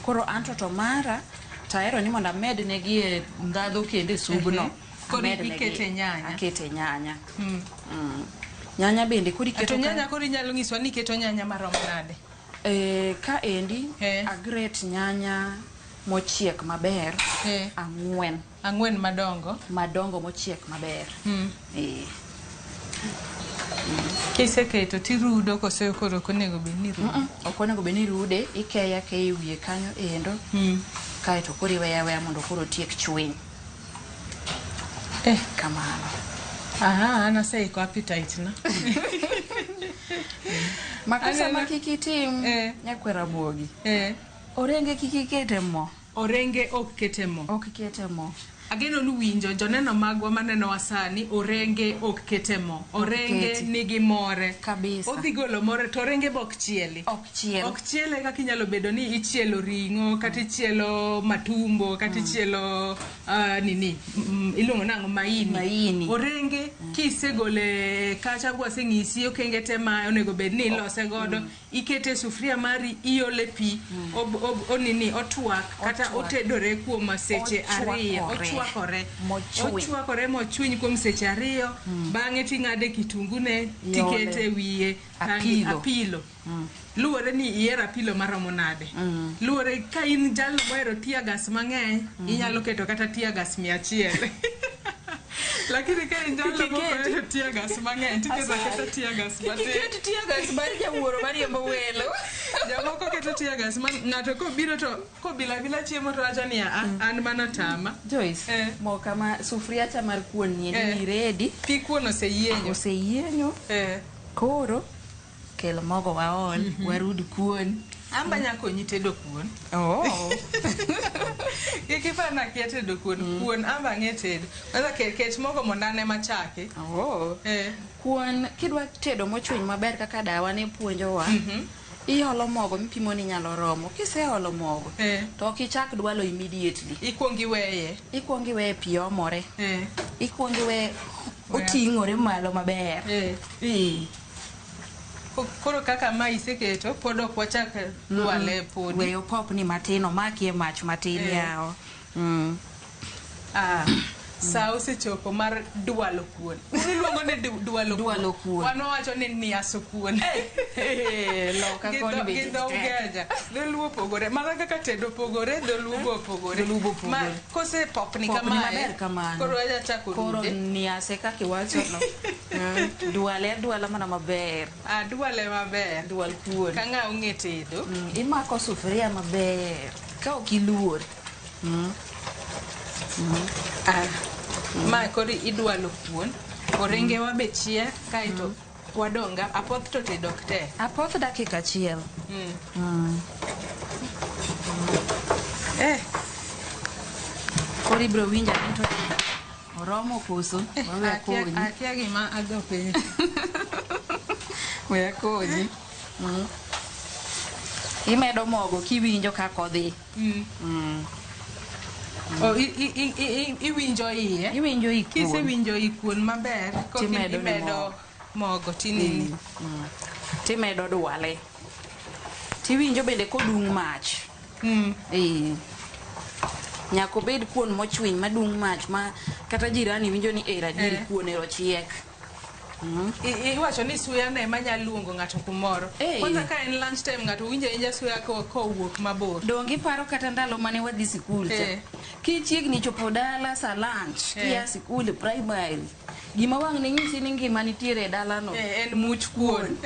Koro anto to mara tahero ni mondo amed negi e ndhadhu kendo e subno. Koro Amed negi- ikete nyanya. Akete nyanya. Nyanya bende koro iketo To nyanya ka, koro inyalo nyiswa ni iketo nyanya maromo nade? Ka endi agrate nyanya mochiek maber 4. 4 madongo. Madongo mochiek maber. Kiseketo tirudo koso koro ok onego bed ni irudo? Ok onego bed ni irude, ikeye akeya e wiye kanyo endo. Kaeto koro iweye aweya mondo koro otiek chwiny. Kamano. Aha, an aseiko appetite na. Makosa ma kik itim, nyakwar Ramogi. Orenge kik ikete mo. Orenge ok kete mo. Ok kete mo. Ageno ni winjo joneno magwa manenowa sani, orenge ok kete mo. Orenge keti. nigi more. Kabisa. Odhi golo more to orenge be ok chieli. Ok chiel. Ok chiele kaka inyalo bedo ni ichielo ring'o, kata ichielo matumbo, kata ichielo nini, iluongo nang'o, maini. Maini. Orenge kisegole kacha kwaseng'isi okenge te ma onego bed ni ilose godo, ikete e sufuria mari, iole pi, onini, otwak, kata Otwak. otedore kuom seche 2. Ochwakore. Ochwakore. Mochwiny. Ochwakore mochwiny kuom seche 2. Bang'e ting'ade kitungune, Iole. tikete e wiye. Apilo. Apilo. Luwore ni ihero apilo maromo nade. Luwore ka in jalno mohero tear gas mang'eny, inyalo keto kata tear gas 100. Lakini ka in jalno Kik iket. mohero tear gas mang'eny, tiketo aketa tear gas matin. Kik iket tear gas mar jawuoro mariembo welo. Jomoko keto tear gas ma ng'ato kobiro to kobila bila chiemo to wacho ni a an mano tama. Joyce, moka ma sufuria cha mar kuon ni ni ready. Pi kuon oseyienyo. Oseyienyo. Koro kel mogo waol, warud kuon. Amba nyakonyi tedo kuon. Kik ipar ni akia tedo kuon. Kuon amba ang'e tedo. Kwanza ket mogo mondo ane machaki. Kuon kidwa tedo mochwiny maber kaka dawa ne puonjowa, iolo mogo mipimo ni nyalo romo. Kiseolo mogo, to ok ichak dwalo immediately. Ikuongo iweye. Ikuongo iweye pi omore. Ikuongo iweye oting'ore malo maber. Koro kaka ma iseketo, pod ok wachak dwale podi. Weyo popni matin, omakie mach matin yawa. Sa osechopo mar dwalo kuon. Iluongo ni dwalo kuon. Dwalo kuon. Wan wawacho ni niaso kuon. Loka Gi koni be dho tek. Ugenya. Dholuo opogore. Mana kaka tedo opogore, dholuo be opogore. Dholuo be opogore. Ma kose popni Popni kamae, maber kamano. Koro waja chako Koro rude. niase kaka iwacho no. Dwale adwala mana maber. Adwale maber. Dwal kuon. Ka ng'a ong'e tedo. Imako sufuria maber. Ka ok iluor. Ma koro idwalo kuon. Orenge wa be chiek kaeto wadonga. Apoth to tedo ok tek. Apoth dakika achiel. Koro ibiro winjo ni to oromo koso? Wawe akonyi. Akia gima ago piny. We akonyi. Imedo mogo kiwinjo kaka odhi. Oh, iwinjo iye? Iwinjo i kuon. Kisewinjo i kuon maber, koka Timedo ne imedo mogo. mogo tinini. Timedo dwale. Tiwinjo bende kodung' mach. Nyaka obed kuon mochwiny madung' mach ma kata jirani winjo ni era adier kuon ero chiek. Iwacho ni suya no ema nyalo luongo ng'ato kumoro. Hey. Kwanza ka en lunch time ng'ato winjo awinja suya kowuok mabor. Donge iparo kata ndalo mane wadhi sikul cha? Eh. Kichiegni chopo dala sa lunch, Eh. kia sikul e primary. Gima wang' ne nyisi ni ngima nitiere e dalano. Eh, en much kuon.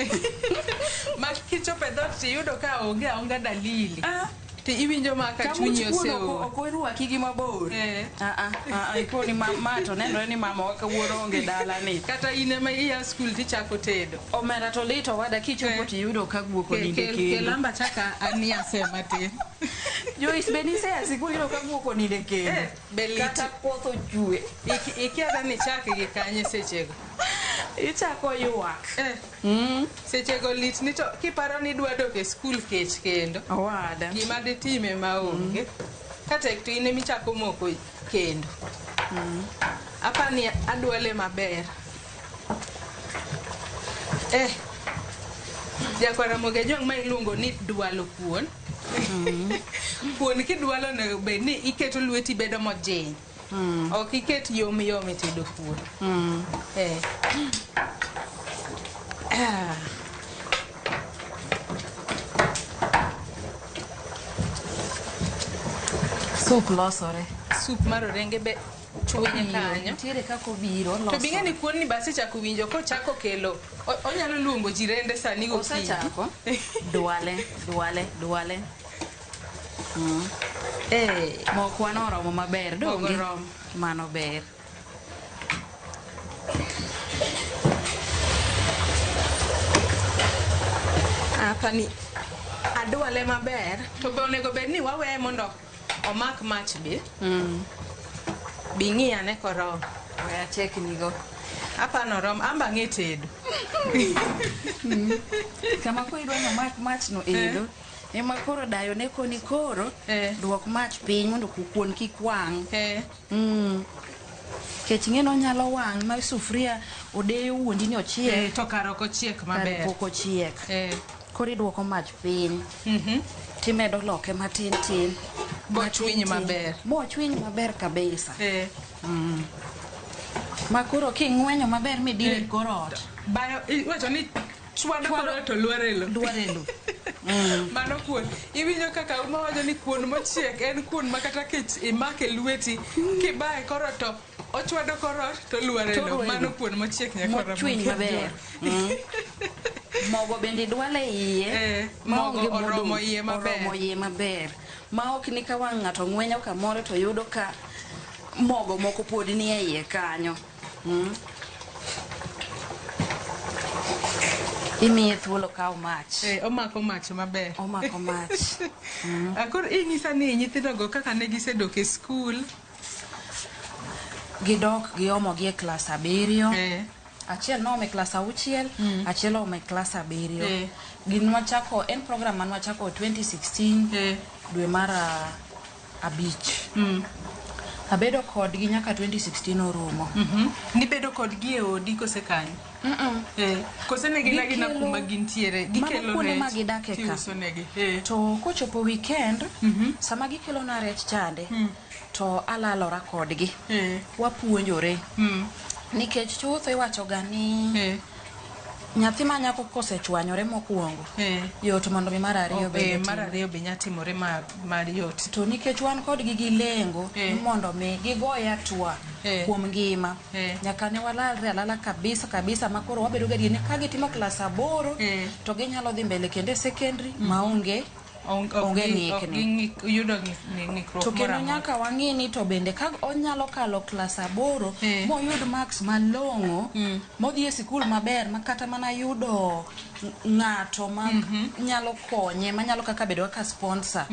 Ma kichopo e dhoot tiyudo ka onge aonga dalili. Ah. Ti iwinjo ma ka Ka much chunyi kuon oseol. ok orwaki gi mabor. Eh. Ah, ah, ah, ikoni ma to nenore ni mama wa kawuono onge dala ni. Kata in ema iya skul tichako tedo. Omera to lit owada kichopo Eh. tiyudo ka guok onindo e Kel kendo. amba chaka aniase matin. Joyce be nisea sikul iyudo ka guok onindo e kendo. Eh, be lit. Kata koth ochwe. Ikia ni ichak gi kanye sechego. Ichako ywak. Eh. Mm. Sechego lit ni to kiparo ni idwa dok e skul kech kendo. Owada. Gima ditime maonge. Ka tek to in emichako moko kendo. Apani adwale maber. Eh. Jakwar Ramogi Ajwang' ma iluongo ni dwalo kuon. Kuon kidwalo onego bed ni iketo lweti bedo mojiny. Ok iket yom yom e tedo kuon. Eh. Ah. Soup losore. Soup mar orenge be chwinye kanyo. Nitiere kaka obiro To bing'e ni losore. kuon ni basi chako winjo kochako kelo onyalo luongo jirende sani gokinyi. Osechako. Dwale, dwale, dwale. Eh. Mokwa noromo maber, Mogo donge? oromo. Mano ber. Apani adwale maber to be onego bed ni waweye mondo omak mach be. Bi ng'i ane koromo. We achek nigo. Apano oromo, amba ang'e tedo. Kama koro idwa ni omak mach no endo, ema koro dayo ne koni koro, Eh. duok mach piny mondo kuon kik wang'. Eh. Kech ing'e ni onyalo wang' ma sufria odeyo wuondi ni ochiek, Eh, to kare ok ochiek kare maber. pok ochiek. Eh. Koro iduoko mach piny. Timedo loke matin tin. Bochwiny Matin tin. maber. Bochwiny maber kabisa. Eh. Ma koro king'wenyo maber midire Eh. kor ot. Bayo iwacho ni chwado koro to lwar e lo. Lwar e lo. Mano kuon. Iwinjo kaka uma wacho ni kuon mochiek en kuon ma kata kech imake lweti kibaye koro to ochwado kor ot to lwar e To lo. lwar e Mano lo. kuon mochiek nyakora Mochwiny maber. Mogo bende idwale iye. Eh, ma mogo onge oromo modong'. iye maber. Oromo iye maber. Ma ok ni ka wang' ng'ato ng'wenyo kamoro to yudo ka mogo moko pod ni e iye kanyo. Imiye thuolo kaw mach. Eh, omako mach maber. Omako mach. Koro inyisa ni nyithindogo kaka ne gisedok e skul. Gidok giomo gi e klas 7. Eh. Achiel noome klas 6, achiel oome klas 7. Eh. Gin nwachako, en program man wachako 2016 Eh. dwe mar 5. Abedo kodgi nyaka 2016 orumo. Nibedo kodgi e odi kose kanyo? Eh. Kose ne gin agina kuma gintiere? Gikelo Mago kuonde ma rech gidake ka. tiuso negi. Eh. To kochopo weekend, sama gikelo na rech chande, to alalora kodgi. Eh. Wapuonjore. Nikech chutho iwacho ga ni Eh. nyathi ma nyako kosechwanyore mokwongo, Eh. yot mondo mi mar ariyo bende Mar timre. ariyo be nya timore ma yot. To nikech wan kodgi gi lengo Eh. ni mondo mi gigoye hatua Eh. kuom ngima. Eh. Nyaka ne walalre alala kabisa kabisa ma koro wabedo gadier ni ka gitimo klas 8 Eh. to ginyalo dhi mbele kendo e secondary maonge onge ng'ikni. Yudo ng'ikruok To moro kendo amora. nyaka wang'i ni to bende ka onyalo kalo klas 8 Eh. moyud marks malong'o modhi e sikul maber ma kata mana yudo ng'ato ma nyalo konye manyalo kaka bedo kaka sponsor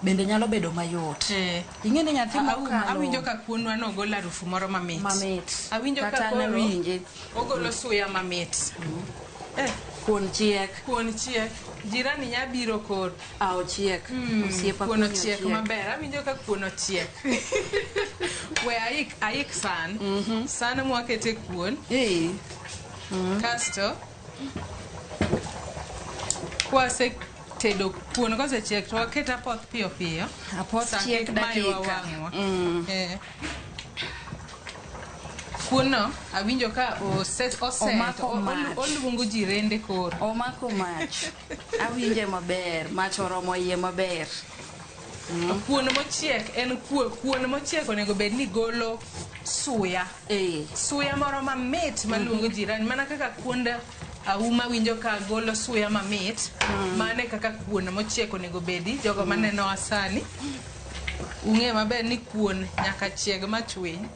bende nyalo bedo mayot. Eh. Ing'e ni nyathi mokalo Awinjo ka kuonwa nogolo harufu moro mamit. Mamit. Awinjo ka Kata koro nawinje. ogolo suya mamit. Eh. Kuon chiek. Kuon chiek. Jirani nya biro koro. Ah, ochiek. Osiepa Kuon kuon ochiek maber. Awinjo ka kuon ochiek. We aik san. San mwakete kuon. Eh. Kasto kwase tedo kuon kosechiek to waket apoth piyo piyo. Apoth San chiek kik maywa dakika. wang'wa. Eh. Kuon-no awinjo ka ose ose Omako mach. oluongo jirende koro. Omako mach. Awinje maber, mach oromo iye maber. Kuon mochiek en kuon mochiek onego bed ni golo suya. Suya moro mamit maluongo jirani mana kaka kuond auma winjo ka golo suya mamit. Mano e kaka kuon mochiek onego bedi. Jogo manenowa sani ung'e maber ni kuon nyaka chieg machwiny.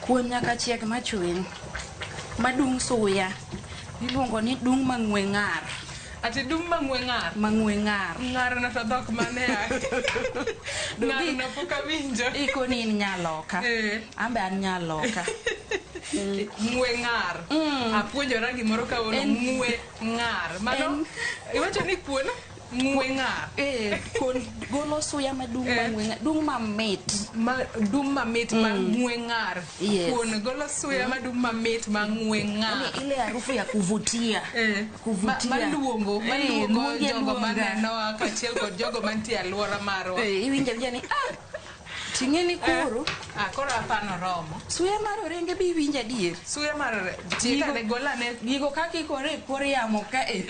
Kuon nyaka chieg machwiny. Madung' suya. Iluongo ni dung' mang'we ng'ar. Ati dung' mang'we ng'ar? Mang'we ng'ar. Ng'ar no to dhok mane a? Ng'ar no pok awinjo. Iko ni in nyaloka. An be an nyaloka. Ng'we ng'ar. Apuonjora gimoro kawuono. Ng'we ng'ar. Mano iwacho ni kuon ng'we ng'ar. Kuon golo suya madung' mang'we ng'ar. Dung' mamit. Ma dung' mamit ma ng'we ng'ar. Yes. Kuon golo suya madung' mamit ma ng'we ng'ar. Yaani ile harufu ya kuvutia. Kuvutia. Maluongo, maluongo Luonge jogo luonga. manenowa kaachiel kod jogo mantie e alwora marwa. Iwinjo awinja ni, ting'e ni koro. Koro apano romo. Suya mar orenge be iwinjo adier. Suya mar orenge. Tiek ane, gol ane. Gigo kaka ikore e kor yamo ka e.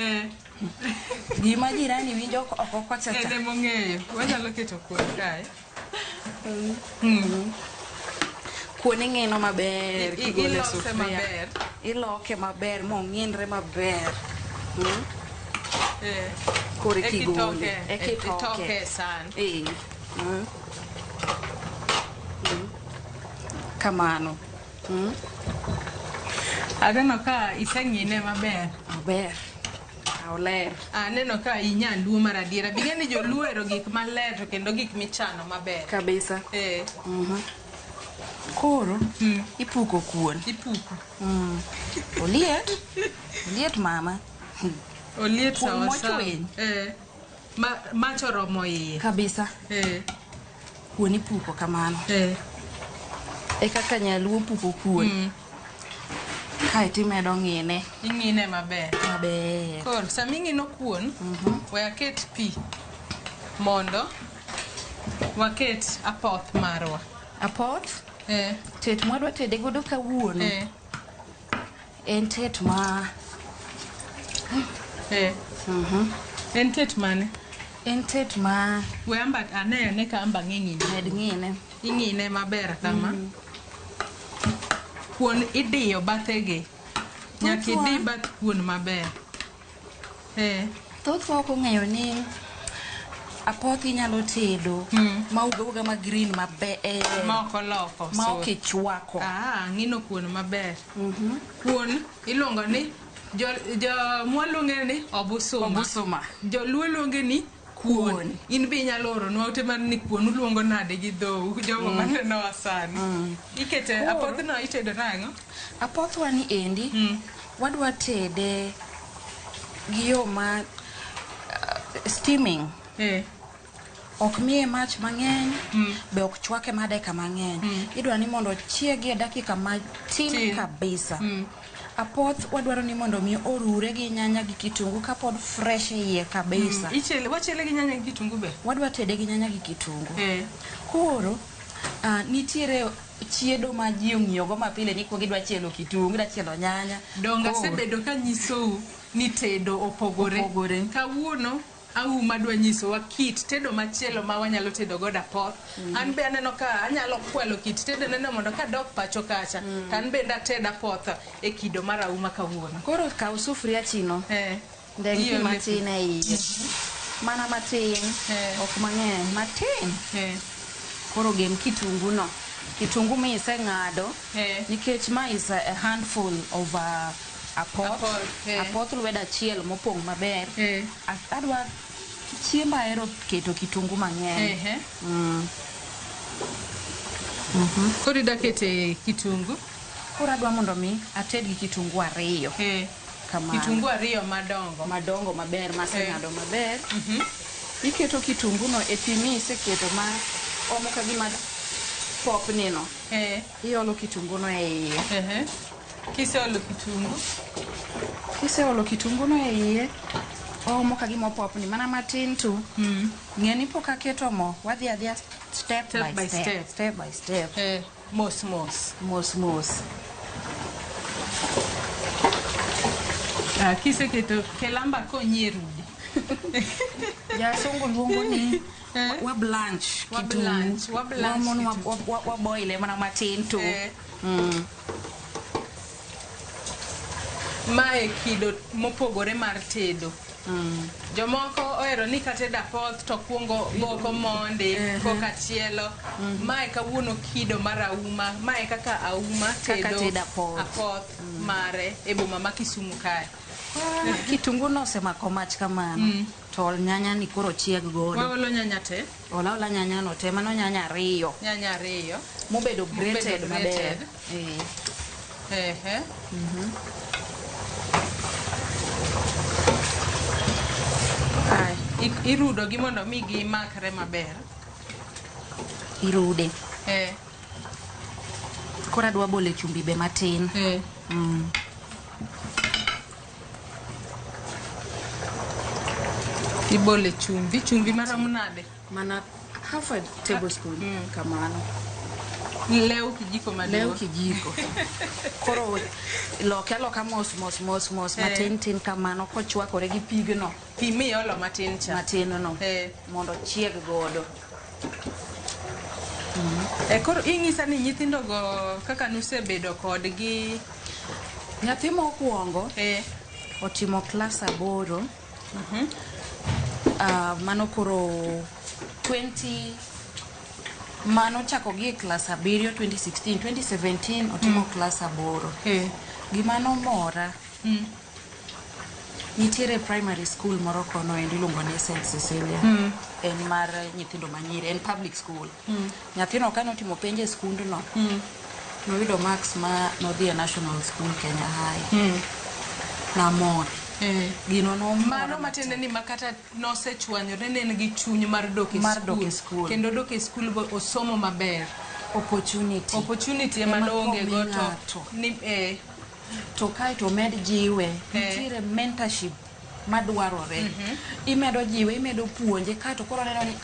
Gima jirani winjo oko kocha cha. En emong'eyo. Wanyalo keto kuon kae. Kuon ing'ino maber, kigolo e Ilose sufuria. maber. Iloke maber mong'inre maber. Koro Eka kigole. itoke, Eka itoke. itoke e san. Kamano. Aneno ka iseng'ine maber. Maber. Oler. Aneno ka inyaluo mar adiera. Bing'e ni joluo ohero gik maler to kendo gik michano maber. Kabisa. Koro, ipuko kuon. Ipuko. Oliet. Oliet mama. Oliet Kuon sawa sawa. mochwiny. Mach oromo iye. Kabisa. Kuon ipuko kamano. E kaka nyaluo puko kuon. Kaeto imedo ng'ine. Ing'ine maber. Maber. Koro, sama ing'ino kuon, we aket pi mondo waket apoth marwa. Apoth? Tet mwadwa tede godo kawuono. En tet ma En tet mane? En tet ma We amba ane ane ka amba ng'e ng'ine. Med ng'ine. Ing'ine maber kama. Kuon idiyo bathege. Nyaka idi bath kuon maber. Thothwa ok ong'eyo ni apoth inyalo tedo ma uga uga ma green maber. Ma ok oloko. Ma ok ichwako. Ng'ino kuon maber. Kuon iluongo ni jo mwaluonge ni obusuma. Obusuma. Joluo luonge ni kuon. Kuon. In be inyalo oronwa ote mar ni kuon uluongo nade gi dhou jogo manenowa sani. Ikete Koro apothno itedo nang'o? Apothwa ni endi wadwa tede gi yo ma steaming. Ok miye mach mang'eny, be ok chwake ma dakika mang'eny. Idwa ni mondo ochiegi e dakika matin Tin. kabisa. Apoth wadwaro ni mondo mi orure gi nyanya gi kitungu kapod fresh e iye kabisa. Wachiele gi nyanya gi kitungu be? Wadwa tede gi nyanya gi kitungu. Koro, nitiere chiedo ma ji ong'iyogo mapile ni kuongo idwa chielo kitungu, idwa chielo nyanya. Donge Koro asebedo ka nyisou ni tedo opogore. Opogore. Kawuono Auma dwa nyisowa kit tedo machielo ma wanyalo tedo godo apoth. An be aneno ka anyalo kwalo kit tedo neno mondo kadok pacho kacha, to an bende ated apoth e kido mar Auma kawuono. Koro kaw sufuria chino. Ndeng pi Iole pi. matin e iye. Mana matin, ok mang'eny, matin. Koro gem kitungu no. Kitungu mi iseng'ado, nikech ma is a handful of apoth. Apoth, Apoth lwedo achiel mopong' maber. Adwa chiemba ahero keto kitungu mang'eny. Koro idwa kete kitungu? Koro adwa mondo mi ated gi kitungu ariyo. Kamano. Kitungu ariyo madongo. Madongo maber, maseng'ado maber. Iketo kitungu no e pi miseketo ma omo ka gima popni no. Iolo kitungu no e iye. Kiseolo kitungu? Kiseolo kitungu no e iye, omo ka gima opopni mana matin tu. Ng'e ni pok aketo mo, wadhi adhiya step Step by by step. step. Step by step. Mos mos. Mos mos. Ah, kiseketo kelamba konyi e rude. Jasungu luongo ni wa blanch Wa kitungu. blanch, wa blanch Wa- kitungu. wa boile mana matin to. Eh. Mae kido mopogore mar tedo. Jomoko ohero ni katedo apoth to kuongo boko mondi koka chielo. Mae kawuono kido mar auma. Mae kaka auma Kaka tedo tedo apoth. apoth mare e boma ma Kisumu kae. Kitungu no osemako mach kamano. To ol nyanya ni koro chieg godo. Waolo nyanya te, Ola ola nyanya no te, mano nyanya ariyo. nyanya ariyo. Mobedo grated maber. grated. Eh. Ehe. Ai, irudo gi mondo mi gimakre maber. Irude. Eh. Koro adwa bole chumbi be matin. Eh. Ibole chumbi, chumbi marom nade? Mana half a tablespoon kamano. Lew kijiko maduong'. Lew kijiko. Koro loke aloka mos mos mos mos Eh. matin tin kamano kochwakore gi pigno Pi miolo matin cha. matin no Eh. mondo chieg godo. E koro ing'isa ni nyithindo go kaka nusebedo kodgi Nyathi mokwongo eh, otimo klas 8. Mano koro 20 mano chako gi e klas 7 2016 2017 otimo klas 8. eh. Gima nomora nitiere primary school moro kono endo iluongo ni St. Cecilia. En mar nyithindo manyiri, en public school. Nyathino kane otimo penj e skundno, noyudo marks ma nodhi e National School Kenya High. Namor. Eh. Gino nomora Mano matiende ni makata nosechwanyore ne en gi chuny mar dok e Mar dok e skul. Kendo dok e skul bo osomo maber. Opportunity. Opportunity ema Ema noonge komi go to ng'ato. ni eh, To kae to med jiwe. Nitiere mentorship madwarore. Imedo jiwe, imedo puonje kae to koro oneno ni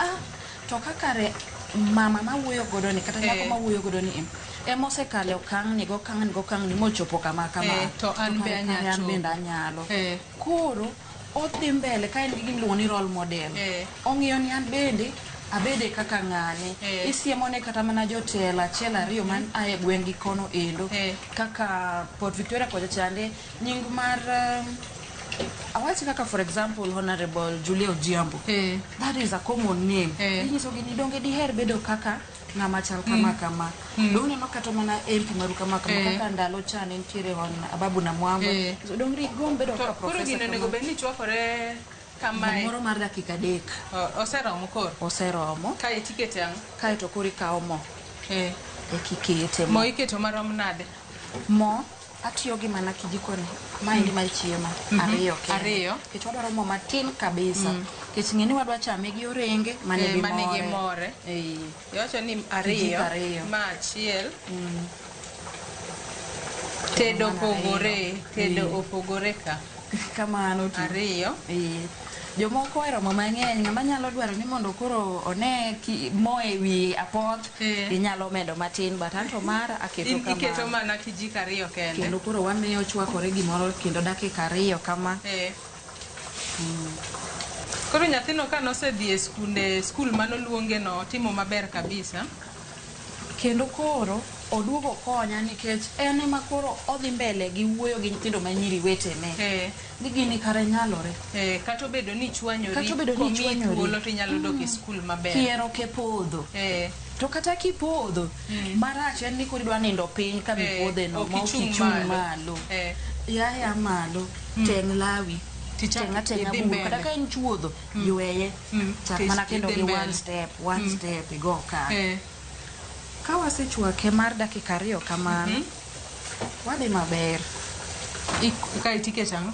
to kakare mama mawuoyo godo ni kata nyako mawuoyo godo ni ema osekale okang' ni gokang' ni gokang' ni mochopo kama kama. To an be kare anyalo an chopo. bende anyalo. Koro odhi mbele ka en gi gimiluongo ni role model. Ong'iyo ni an bende abede kaka ng'ane. Isiemone kata mana jotelo achiel ariyo man ae gweng' gi kono endo. Kaka Port Victoria kocha chande nying mar awach kaka for example Honorable Julia Ojiambo. That is a common name. Inyiso gi ni donge diher bedo kaka ng'ama chal kama kama. Donge uneno kata mana MP maru kama kama kaka ndalo cha ne nitiere hon Ababu Namwamba. So donge digomb bedo To kaka koro professor gino onego kama. bed ni chwakore kamae. Moro mar dakika 3. Oseromo koro? Oseromo. Kae tikete ang'o? Kae to koro ikawo mo. Ekikete mo. Mo iketo marom nade? Mo atiyo gi mana kijiko ni. Maendi mar chiemo. Ariyo kende. Ariyo. Nikech wadwaro mo matin kabisa. Nikech ng'e ni wadwa chame gi orenge manigi Manigi more. more. Iwacho ni ariyo. Kijiko ariyo. Ma achiel. Tedo Mana opogore, ariyo. tedo opogore ka. Kamano tu. Ariyo. Jomoko ohero mo mang'eny, ng'ama nyalo dwaro ni mondo koro one mo e wi apoth, inyalo medo matin, but anto mara aketo In iketo kamano. mana kijiko ariyo kende. Kendo koro wamiyo chwakore gimoro kendo dakika 2 kama. Koro nyathino ka nosedhi e skunde, skul manoluonge no, otimo maber kabisa. Kendo koro oduogo konya nikech en ema koro odhi mbele gi wuoyo gi nyithindo manyiri wetene. Ni gini kare nyalore. Kata obedo ni ichwanyori, Kata obedo ni komiyi ichwanyori. thuolo to inyalo dok e skul maber. Kier ok e podho. To kata kipodho, marach en ni koro idwa nindo piny kama ipodhe no, Ok ma ok ichung' ichung' malo. malo. Yaya malo, teng' lawi. Tichak Teng' ateng'a idhi bur. mbele. Kata ka en chuodho, yweye. Chak mana kendo Idhi gi mbele. one step, one step, igo okang'. Ka wasechwake mar dakika 2 kamano, wadhi maber. Kae tiketo ang'o?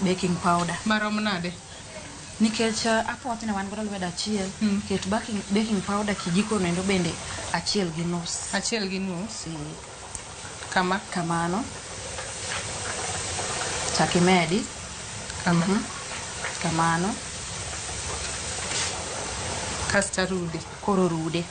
Baking powder. Marom nade? Nikech apoth ne wan godo lwedo achiel, ket baking powder kijiko noendo bende 1.5. 1.5. Kama? Kamano. Chak imedi. Kama. Kamano. Kasto arude. Koro rude.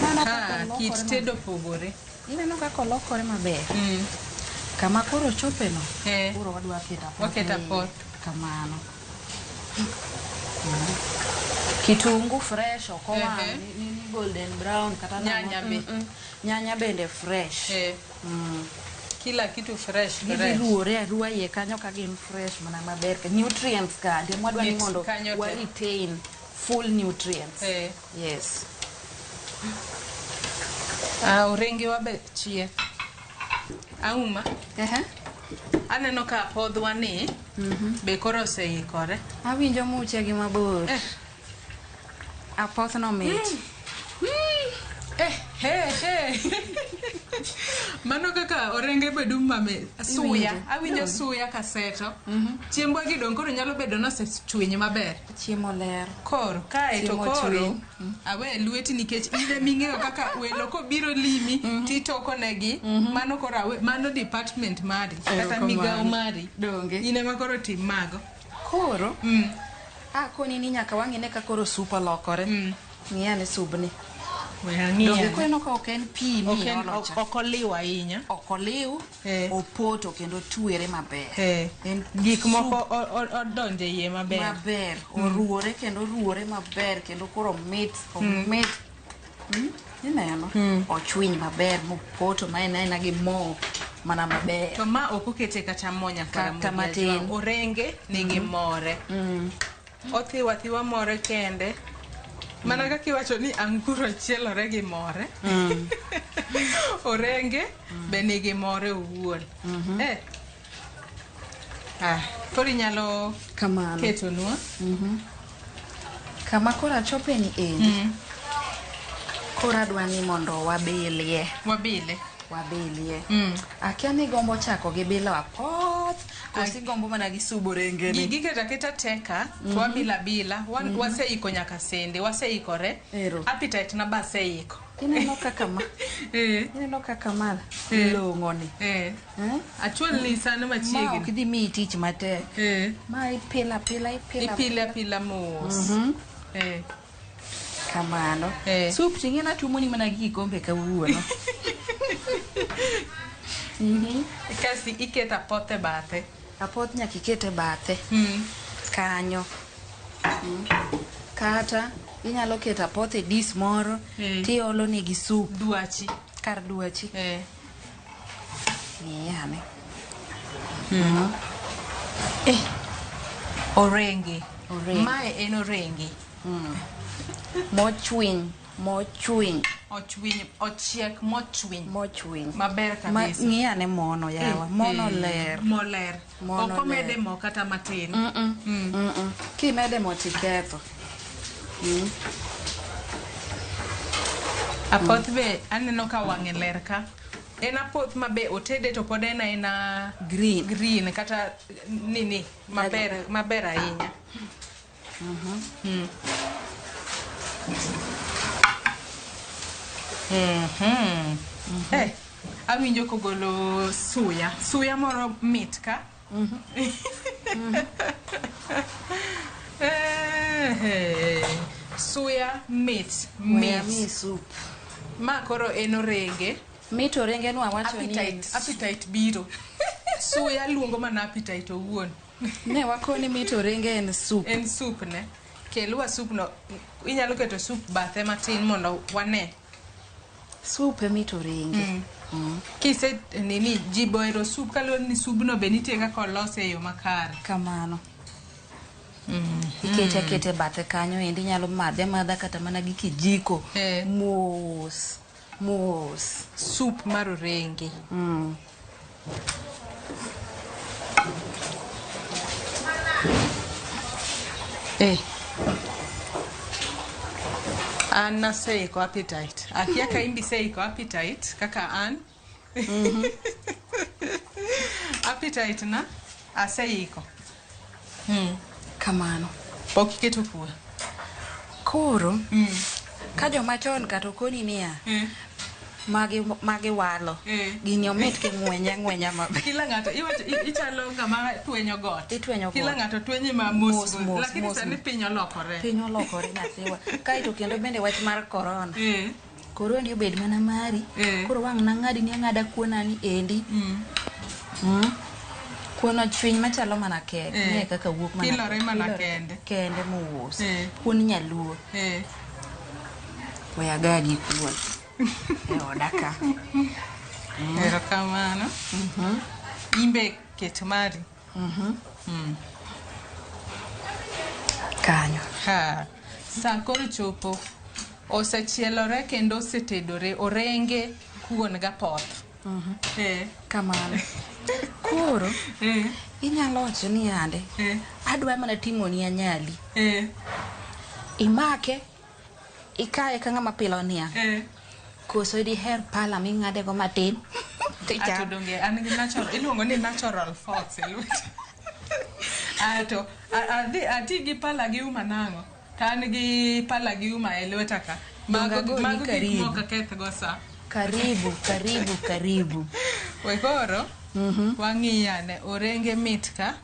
Mana Ineno kaka Ha, kit olokore tedo opogore. Ineno kaka olokore maber. Kama koro ochopeno, koro wadwa keto apoth. Waketo e iye. apoth. Kamano. Kitungu fresh ok owang' ni golden brown kata nang'o. Nyanya be. Nyanya bende fresh. Kila kitu fresh Gidhi fresh. ruore arua iye kanyo ka gin fresh mana maber. Nutrients kande mwadwa ni Mit mondo kanyo wa te. retain full nutrients. Yes. Ah, orenge wa be chiek. Auma. Aneno ka apodhwa ni be koro oseikore. Awinjo muche gi mabor. Apoth no mit. He, he. Mano kaka orenge be dum mame suya. Iwinjo? Awinjo suya kaseto. Chiembwa gi dong' koro nyalo bedo nosechwiny maber. Chiemo ler. Koro kae to Chiemo koro chwiny. awe lweti nikech in ema ing'eyo kaka welo kobiro limi titoko negi. Mano koro awe, mano department mari kata Erokamano. migawo mari. Donge. In ema koro tim mago. Koro akoni ni nyaka wang'ine ka koro sup olokore. Ng'i ane subni. We ang'i Donge ane. koro ineno ka ok en pi Ok en- miolo cha. ok oliw ahinya. Ok oliw, opoto kendo otwere maber. En Gik soup moko odonjo e iye maber. Maber, oruore kendo oruore maber kendo koro mit, omit. Ineno? Ochwiny maber mopoto ma en aena gi mo mana maber. To ma ok okete kata mo nyaka Kata Ramogi matin. Ajwang'. Orenge nigi more. Othiw athiwa more kende. Mana kaka iwacho ni anguro chielore gi more. Orenge be nigi more owuon. Koro inyalo Kamano. ketonwa. Kama koro achope ni endi. Koro adwa ni mondo wabilie. Wabile. Wabilie. Akia ni gombo chako gi bilo apoth, koso igombo mana gi subo renge ni. Gigi keto aketa teka, to wabilo abila, waseiko nyaka sende, waseikore. Appetite na ba aseiko. Ineno kaka ma. Ineno kaka ma long'o ni. Achwal ni sano machiegni. Ma ok dhi miyi tich matek. Ma ipila pila, ipila Ipila pila mos. Kamano. Sup ting'e natumo ni mana gi kikombe kawuono. Kasi iketo apoth e bathe. Apoth nyaka iket e bathe. Kanyo. Kata inyalo keto apoth e dis moro, tiolo negi sup. Dwachi. Kar dwachi. Ng'iyane. Orenge. Orenge. Mae en orenge. Mochwiny, mochwiny. Ochwiny, ochiek mochwiny. Mochwiny. Maber Ma kabisa. ng'iyane mono yawa. Mono ler. Mo ler. Mono Ok omede ler. mo kata matin. Kimede mo tiketho. Apoth be aneno ka wang'e ler ka. En apoth ma be otede to pod en aena green. Green kata nini maber, maber ahinya. Awinjo kogolo suya. Suya moro mit ka. Suya mit, Weya mit. mi soup. Ma koro en orenge. Mit orenge no awacho ni Appetite, appetite biro. Suya luongo mana appetite owuon. Ne wakoni mit orenge en soup. En soup ne. Kelwa soup no. Inyalo keto soup bathe matin mondo wane. Soup e mit orenge. Kise nini ji bohero soup kaluwore ni subno be nitie kaka olose e yo makare. Kamano. Ikete akete bathe kanyo endi inyalo madhe amadha kata mana gi kijiko. Mos, mos. Soup mar orenge. An naseiko appetite. Akia ka in be iseiko appetite kaka an. Appetite na aseiko. Kamano. Pok iketo kuon. Koro, ka joma chon kata okoni niya, magi walo. Gini omit king'wenye ang'wenya maber. Kila ng'ato, iwacho, ichalo ng'ama twenyo got. Itwenyo Kila got. ng'ato twenye ma mos Mos, mos. mos, Lakini mos, sani mos. piny olokore. Piny olokore nyathiwa. Kaeto kendo bende wach mar corona. Koro endi obed mana mari. Eh. Koro wang' nang'adi ni ang'ada kuona ni endi. Kuon ochwiny machalo mana kek. Eh. Ne kaka wuok mana. Pilore mana pilore kende. Kende mos. Eh. Kuon nyaluo. Eh. We agagi kuon. E oda ka. Erokamano. Imbe ket mari. Kanyo. Ha. Sa koro chopo. Osechielore kendo osetedore orenge kuon gapoth. Eh. Kamano. Koro Eh. inyalo wacho ni yande Eh. adwa mana timoni anyali. Eh. Imake ikaye ka ng'ama pilo niang'. Eh. Koso diher pala ming'ade go matin. Tichamo. Ato donge an gi natural iluongo ni natural forks e lweta. Ato adhi ati gi pala gi uma nang'o? To an gi pala gi uma e lweta ka. Mago Donge agoni mago gik karibu. mok aketh go sa. Karibu, karibu, karibu. We koro wang'iyane orenge mit ka.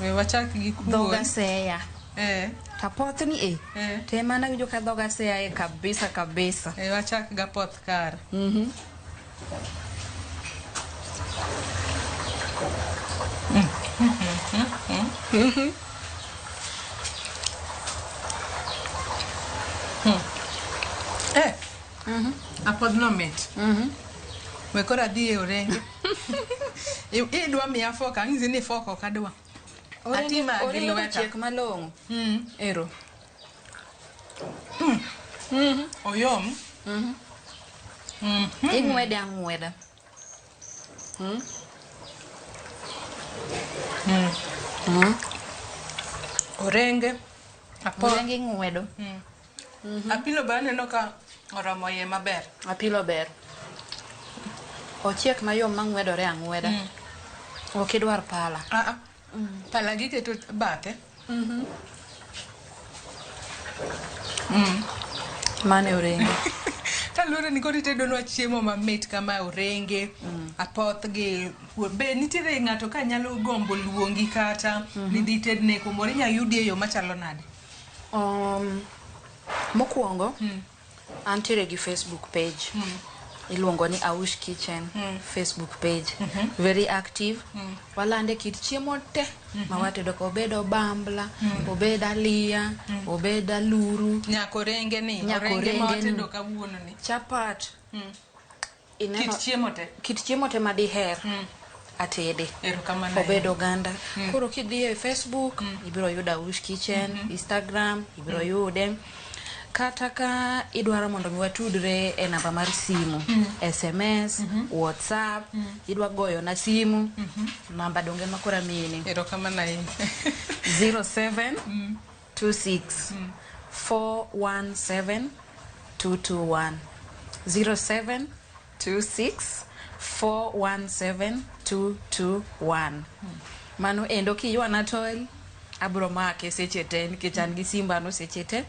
We wachak gi kuon. Dhoga seya. Eh, Tapoth ni e. Eh. Te mana winjo ka dhoga seya e kabisa kabisa. eh, wachak gapoth kare. Eh. Apodhno mit. We koro adhi e orenge. Idwa miya fork, ang'isi ni fork ok adwa. Atima gi Orenge lweta. ochiek malong'o. Ero. Oyom. Ing'wede ang'weda. Orenge. Apoth. Orenge ing'wedo. Apilo be aneno ka oromo iye maber. Apilo ber. Ochiek mayom mang'wedore ang'weda. Ok idwar pala. Ah, ah. Pala giketo bathe. Mano e orenge. Kaluwore ni koro itedonwa chiemo mamit kama orenge, apoth gi be nitiere ng'ato ka nyalo gombo luongi kata ni dhi tedne kumoro inya yudi e yo machalo nade? Mokwongo, antiere gi Facebook page. Iluongo ni Aush Kitchen Facebook page. Very active. Walande kit chiemo te ma watedo ka obed obambla, obed aliya, obed aluru, Nyaka orenge ni, Nyaka orenge ma orenge ni. watedo kawuono ni. chapat. Ineno Kit chiemo te. kit chiemo te madiher atede. Erokamano. Obed oganda. Koro kidhi e Facebook, ibiro yudo Aush Kitchen, Instagram, ibiro yude. Kata ka idwaro mondo mi watudre e namba mar simu, SMS, WhatsApp, idwa goyo na simu, namba donge ma koro amiyini. Erokamano ahinya. 07 26 417 221 07 26 417 221 Mano endo kiywana to abro make seche te nikech an gi simbano seche te.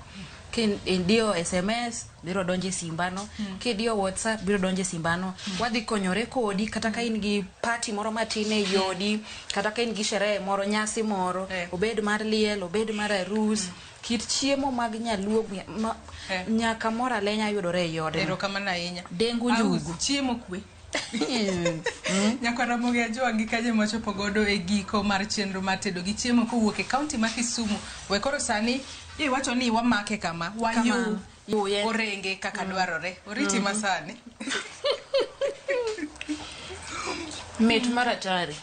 Kidiyo SMS biro donjo e simbano, kidiyo WhatsApp biro donjo e simbano. Wadhi konyore kodi kata ka in gi party moro matin e odi, kata ka in gi sherehe moro, nyasi moro, Eh. obed mar liel, obed mar arus, kit chiemo mag nyaluo ma, Eh. nyaka mor alenya yudore e odno. Erokamano ahinya. Dengu Aus, njugu. Chiemo kwe. Nyakwa Ramogi Ajwang' gi kaje mwachopo godo e giko mar chenro mar tedo gi chiemo kowuok e kaunti ma Kisumu. We koro sani iwacho ni wamake kama, wayu Kama, yuye. orenge kaka dwarore. Oriti masani. Mit mar atari.